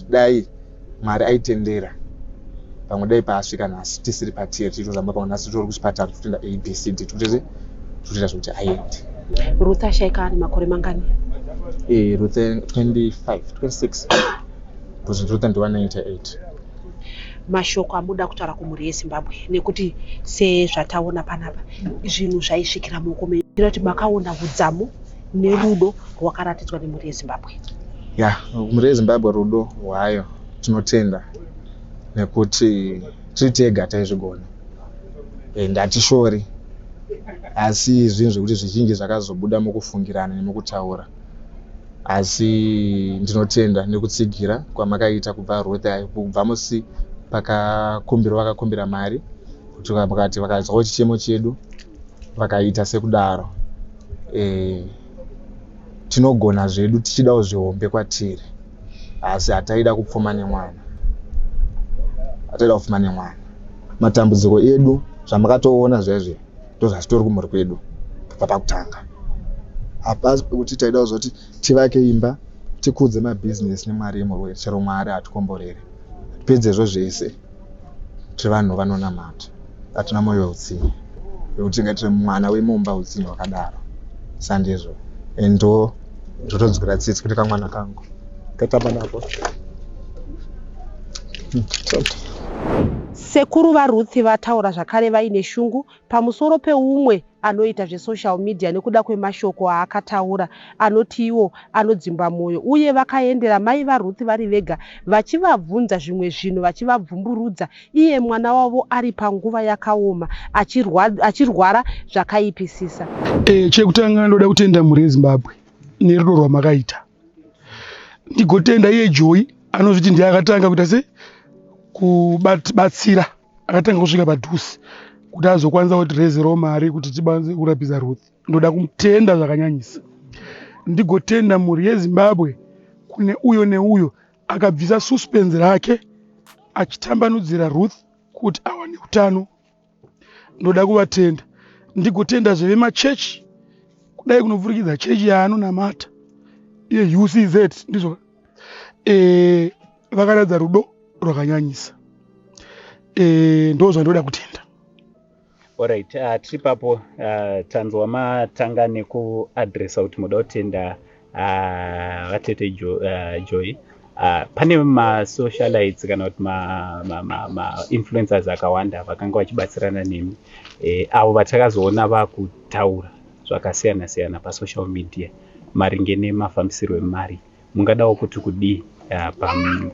dai Mwari aitendera, pamwe dai paasvika nhasi tisiri patiri, tichitozamba, pamwe nhasi titori kuchipatara tikutoenda ABCD, tikutoita zvekuti aende. Ruth ashaika ane makore mangani? Ruth 25, 26, because Ruth ndiwa 98. Mashoko amuda kutaura kumhuri yeZimbabwe, nekuti sezvataona panapa zvinhu zvaisvikira mumaoko menyu, kuti makaona udzamu nerudo rwakaratidzwa nemhuri yeZimbabwe. Ya, mhuri yeZimbabwe, rudo rwayo tinotenda, nekuti tiri tega taizvigona and hatishori, asi zvinhu zvekuti zvizhinji zvakazobuda mukufungirana nemukutaura. Asi ndinotenda nekutsigira kwamakaita kubva Ruth kubva musi pakakumbirwa vakakumbira mari kuti vakati vakanzwawo chichemo chedu vakaita sekudaro. E, tinogona zvedu tichidawo zvihombe kwatiri asi hataida kupfuma nemwana, hataida kupfuma nemwana. Matambudziko edu zvamakatoona zvezve ndozvazvitori kumhuri kwedu kubva pakutanga. Hapasi pekuti taida kuzoti tivake imba tikudze mabhizinesi nemwari yemurwere chero Mwari hatikomborere. Pedzezvo zvese tiri vanhu vanonamata, hatina moyo weutsinye wekuti tingaitire mwana wemumba utsinye hwakadaro. Sandizvo endo ndotonzwira tsitsi kuti kamwana kangu katamba nako. Sekuru vaRuth vataura zvakare vaine shungu pamusoro peumwe anoita zvesocial media nekuda kwemashoko aakataura anoti iwo anodzimba mwoyo uye vakaendera mai vaRuth vari vega vachivabvunza zvimwe zvinhu vachivabvumburudza iye mwana wavo ari panguva yakaoma achirwara zvakaipisisa. E, chekutanga ndoda kutenda mhuri yeZimbabwe nerudo rwamakaita. Ndigotenda iye Joy anozviti ndiye akatanga kuita se kubatsira akatanga kusvika padhuze kuti azokwanisa kuti rezerawo mari kuti tibanze kurapisa Ruth. Ndoda kumutenda zvakanyanyisa. Ndigotenda mhuri yeZimbabwe kune uyo neuyo akabvisa suspense rake achitambanudzira Ruth kuti awane utano. Ndoda kuvatenda. Ndigotendazve vemachechi kudai kunopfurikidza chechi yaanonamata yeUCZ ndizvo e, vakaratidza rudo rwakanyanyisa e, ndo zvandoda kutenda. Alright, tiri papo tanzwa matanga nekuadresa kuti moda kutenda vatete Joy. Pane masocialites kana kuti mainfluencers ma, ma, ma akawanda vakanga vachibatsirana nemi avo vatakazoona vakutaura zvakasiyana siyana pasocial media maringe nemafambisirwo emari. Mungadawo kuti kudii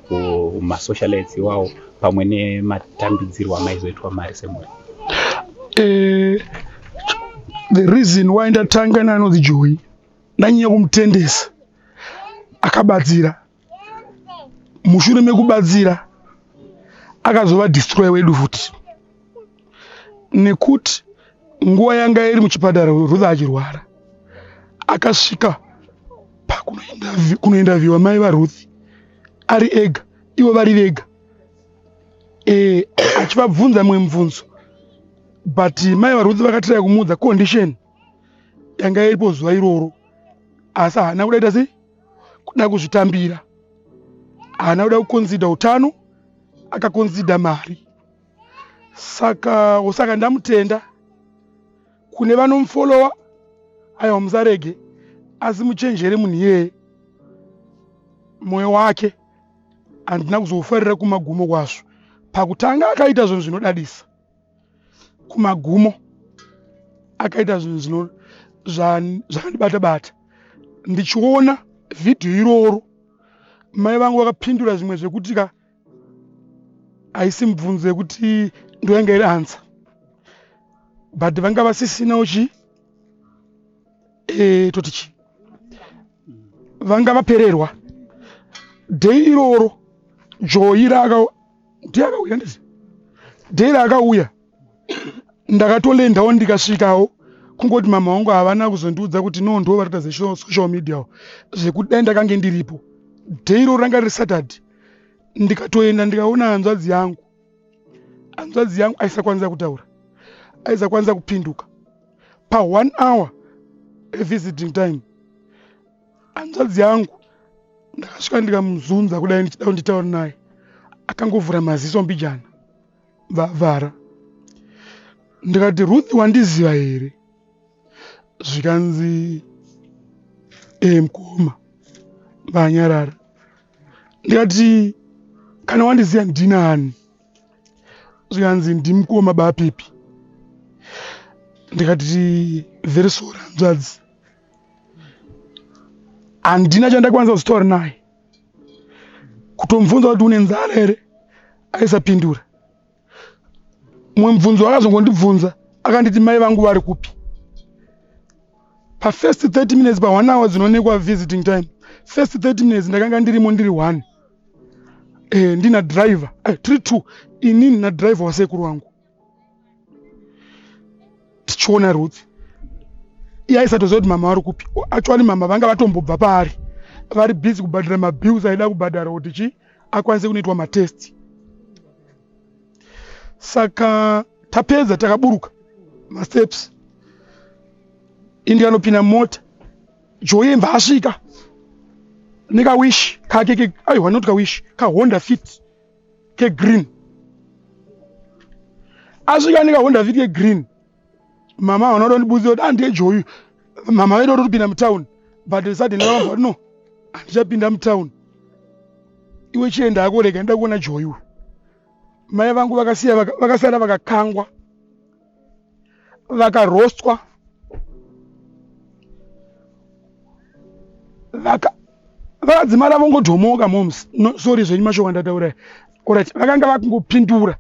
kumasocialites iwawo pamwe nematambidzirwo amaizoitwa mari semhuri? The reason why ndatanga neanonzi Joy, ndanyanya kumutendesa, akabatsira. Mushure mekubatsira akazova destroyer wedu futi, nekuti nguva yanga iri muchipatara Ruth achirwara, akasvika pakunointerviewa mai vaRuth ari ega, ivo vari vega, e, achivabvunza mumwe mubvunzo, but mai vaRuth vakatiraya kumuudza condition yanga iripo zuva iroro, asi haana kudaita sei kuda kuzvitambira, haana kuda kuconsider utano, akaconsider mari. Saka saka ndamutenda. Kune vanomufolowa, aiwa, musarege, asi muchenjere munhu iyeye. Mwoyo wake handina kuzoufarira kumagumo kwazvo. Pakutanga akaita zvinhu zvinodadisa, kumagumo akaita zvinhu zvakandibata bata. Ndichiona vhidhiyo iroro, mai vangu vakapindura zvimwe zvekuti ka haisi mubvunzo yekuti ndoyanga iri answer, but vanga vasisinawo chi e, toti chi vanga vapererwa. Day iroro Joy raka ndiye akauya, nditi day raakauya ndakatolendawo ndikasvikawo, kungoti mama vangu havana kuzondiudza kuti no, ndo varikuita zesocial media zvekuti dai ndakange ndiripo. Day iroro ranga riri Saturday, ndikatoenda ndikaona hanzvadzi yangu. Hanzvadzi yangu aisakwanisa kutaura, aisakwanisa kupinduka. Pa1 hour evisiting time, hanzvadzi yangu ndakasvika ndikamuzunza kudai ndichida kuti nditaure naye, akangovhura maziso mbijana vavhara. Ndikati, "Ruth, wandiziva here?" Zvikanzi, "E, mukoma." Vanyarara. Ndikati, "Kana wandiziva, ndinani?" Zvikanzi, "Ndimukoma baPipi." Ndikati, "Very sorry, hanzvadzi." Handina chandakwanisa kuzotaura naye. Kutomubvunza kuti une nzara here, aisapindura. Mumwe mubvunzo akazongondibvunza, akanditi, "Mai vangu vari kupi?" Pafirst 30 minutes, pa1 hour dzinoonekwa visiting time. First 30 minutes ndakanga ndirimo ndiri one eh, ndina driver eh, tiri two inini nadriver wasekuru wangu tichiona Ruth. Iye aisatoziva kuti mama vari kupi. Actually mama vanga vatombobva paari vari busy kubhadhara mabills aida kubhadhara kuti chi akwanise kunoitwa matest. Saka tapedza takaburuka masteps indikanopinda mota Joy mva asvika nekawish kake ke aiwa not kawish kahonda fit kegreen asvika nekahonda fit kegreen mama havana kuda kundibudzira kuti andiye ah, Joy mama vaida kutopinda mutown but suddenly vakabva kuti no handichapinda mutown iwe chienda hako rega ndida kuona Joy uyu mai vangu vakasiya vakasara vakakangwa vakarostwa vaka vakadzimara vongodhomoka moms no, sorry zvenyu mashoko andataura orit vakanga vakungopindura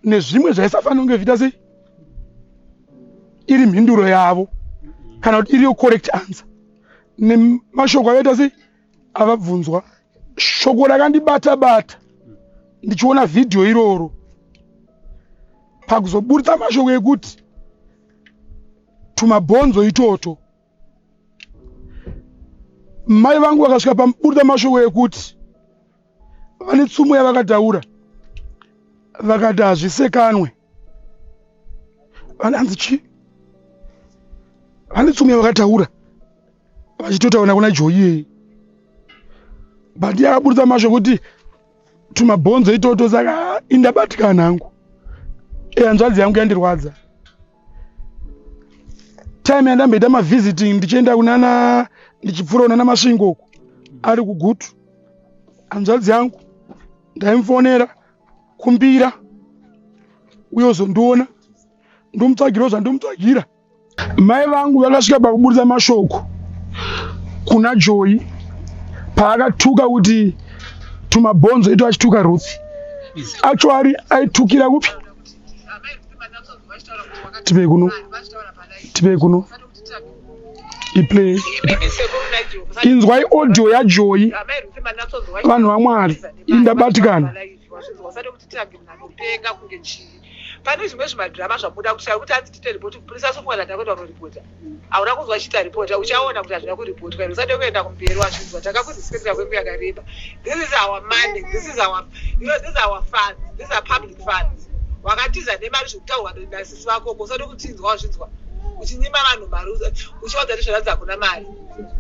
nezvimwe zvaisafanira kunge zviita sei iri mhinduro yavo kana kuti iriyo correct answer nemashoko avaita sei avabvunzwa shoko rakandibata bata ndichiona vhidhiyo iroro pakuzoburitsa mashoko ekuti tumabhonzo itoto mai vangu vakasvika paburitsa mashoko ekuti vane tsumo yavakataura vakati hazvisekanwe vananzi chii vane tsumo yavakataura vachitotaura kuna joyi iyeye but yakaburitsa mashoko kuti tumabhonzo itoto saka indabatikana hangu ehanzvadzi yangu yandirwadza time yandamboita mavisiting ndichienda kunana ndichipfuura kunana masvingo uku ari kugutu hanzvadzi yangu ndaimufonera kumbira uye uzondiona ndomutsvagirawo zvandomutsvagira Mai vangu vakasvika pakuburitsa mashoko kuna Joy paakatuka kuti tumabhonzo ito achituka Ruth. Actually aitukira kupi? Tipei kuno. Tipei kuno. Iplay. Inzwai audio yaJoy. Vanhu vaMwari indabatikana. Pane zvimwe zvimadrama zvamuda kushaya kuti hanzi tiite report kupurisa asi ufunga tatakuenda kunoripota. Hauna kunzwa achiita report uchaona kuti hazvina kuripotwa here usade kuenda kumberi wazvinzwa takakurespecta kwenguva yakareba. This is our money this is our you know these are our funds these are public funds. Wakatiza nemari zvekutaurwa nasisi vako uko usade kutinzwa wazvinzwa uchinyima vanhu mari uchivaudza kuti zvaratidza hakuna mari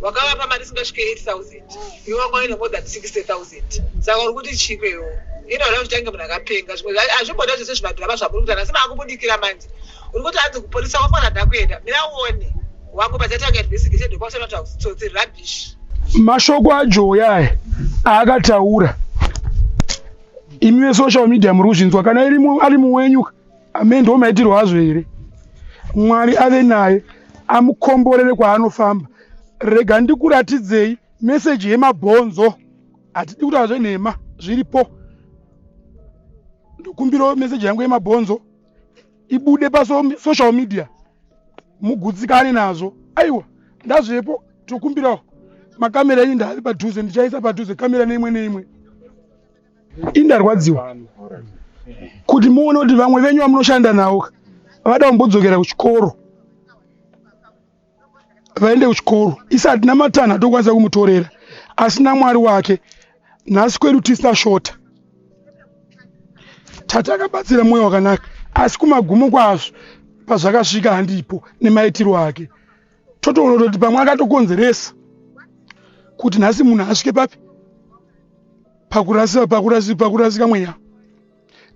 wakavapa mari isingasvike 8000 iwe wanga uine more than 60000 saka uri kuti chiko iwo inoda kuti tange munhu akapenga zvimwe hazvimboda zvese zvimadhirama zvamuri kuita nhasi maakubudikira manje uri kuti hanzi kupolisa kwakwana ndakuenda mira uone wangu pachatanga investigation ndokwachana kuti hausitsotsi rubbish mashoko ajoya aya aakataura imi vesocial media muri kuzvinzwa kana ari muwenyu Amen ndo maitirwo azvo here? Mwari ave naye amukomborere kwaanofamba. Rega ndikuratidzei meseji yemabhonzo. Hatidi kutaura zvenhema zviripo. Ndokumbirawo meseji yangu yemabhonzo ibude pasocial media mugutsikane nazvo. Aiwa ndazvepo tokumbirawo makamera enyu ndaave padhuze ndichaisa padhuze kamera neimwe neimwe. Indarwadziwa kuti muone kuti vamwe venyu vamunoshanda navo vada kumbodzokera kuchikoro vaende kuchikoro isi hatina matanho atokwanisa kumutorera asi namwari wake nhasi kwedu tisina shota tati akabatsira mwoyo wakanaka asi kumagumo kwazvo pazvakasvika handipo nemaitiro ake totoona kutoti pamwe akatokonzeresa kuti nhasi munhu asvike papi pakurasika pakurasika pakurasika mweya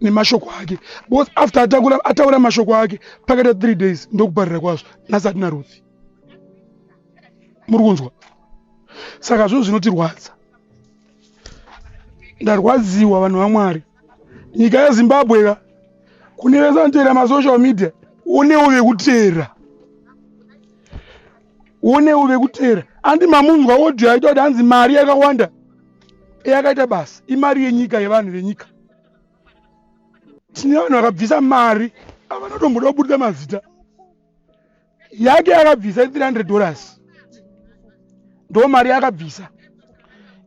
nemashoko ake because after atakura ataura mashoko ake pakaita 3 days ndokuparira kwazvo nhasi atina ruthi muri kunzwa saka zvinhu zvinotirwadza ndarwadziwa vanhu vamwari nyika yezimbabwe ka kune vese vanoteera masocial media onewo vekuteera onewo vekuteera andi mamunzwa audio yaita kuti hanzi mari yakawanda yakaita basa imari yenyika yevanhu venyika tine vanhu vakabvisa mari avanotomboda kuburitsa mazita yake yakabvisa 300 dollars ndo mari yakabvisa.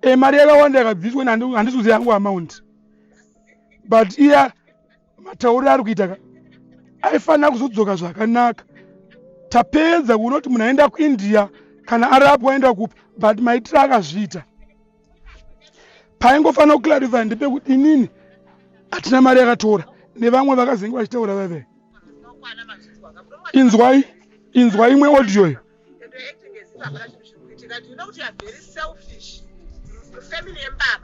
E, mari yakawanda yakabviswa, handisi kuziva yangu amount, but iya matauriro ari kuita ka, aifanira kuzodzoka zvakanaka. Tapedza kuona kuti munhu aenda kuIndia kana arapwa aenda kupi, but maitiro akazviita paingofanira kuclarify ndepekuti inini hatina mari yakatora nevamwe vakazenge vachitaura vave. Inzwai, inzwai imwe audio iyo.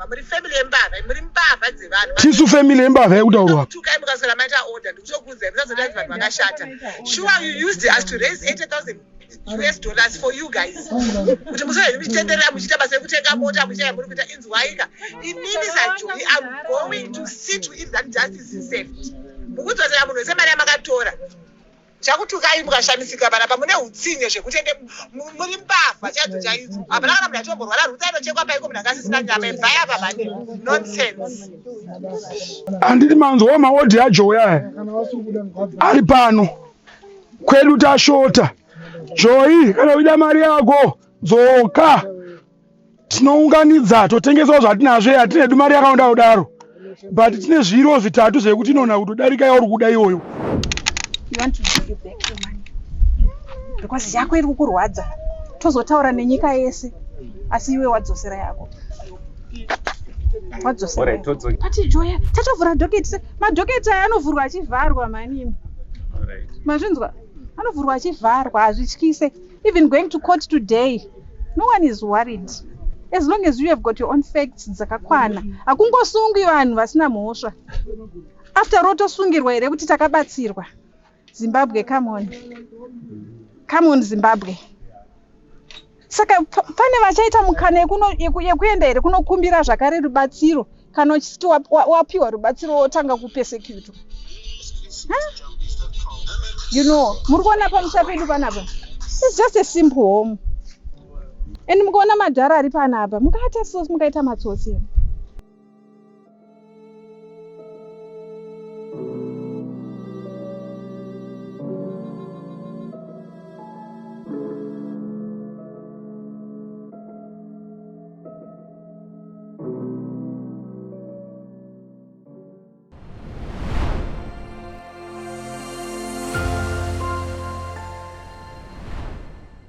Muri family yembavha, muri mbavha dzevanhu. Tisu family yembavha yekutaurwa. Tukai mukaswera maita order, ndikutokuudzai musazodaidza vanhu vakashata. Sure, you used us to raise 80,000 US dollars for you guys kuti musoe muchitenderera, muchiita basa rekutenga mota, muchiita muri kuita. Inzwaika, inini saJoyi, I'm going to see to it that justice is served. Mukudzosera munhu wese mari yamakatora. Chakutukai mukashamisika panapa, mune utsinye zvekuti ende muri mbavha chaidzo chaidzo. Hapana kana munhu achiomborwara rutsa inochekwa paiko munhu angasisina nyama ibvai apa mani, nonsense. Handiti manzwawo maaudio aJoyi aya ari pano kwedu? Tashota. Joyi, kana uida mari yako, dzoka, tinounganidza totengesawo zvatinazvo. Hatinedu mari yakawanda kudaro, but tine zviro zvitatu zvekuti inona kutodarika yauri kuda iyoyo. You want to give you back your money because yako iri kukurwadza. Tozotaura nenyika yese, asi iwe wadzosera yako, wadzosera. Alright, Pati Joya tatovhura docket. Madocket aya anovhurwa achivharwa manimi. Mazvinzwa, anovhurwa achivharwa, hazvityise. Even going to court today, no one is worried as long as you have got your own facts dzakakwana. Hakungosungwi vanhu vasina mhosva. After all, tosungirwa here kuti takabatsirwa? Zimbabwe, come on, come on, Zimbabwe. Saka pane vachaita mukana yekuenda here kunokumbira zvakare rubatsiro kana uchiti wapiwa rubatsiro wotanga kupersecutwa? Muri kuona pamusha pedu panapa, it's just a simple home, and mukaona madhara ari panapa, mungaata so, mungaita matsotsi here?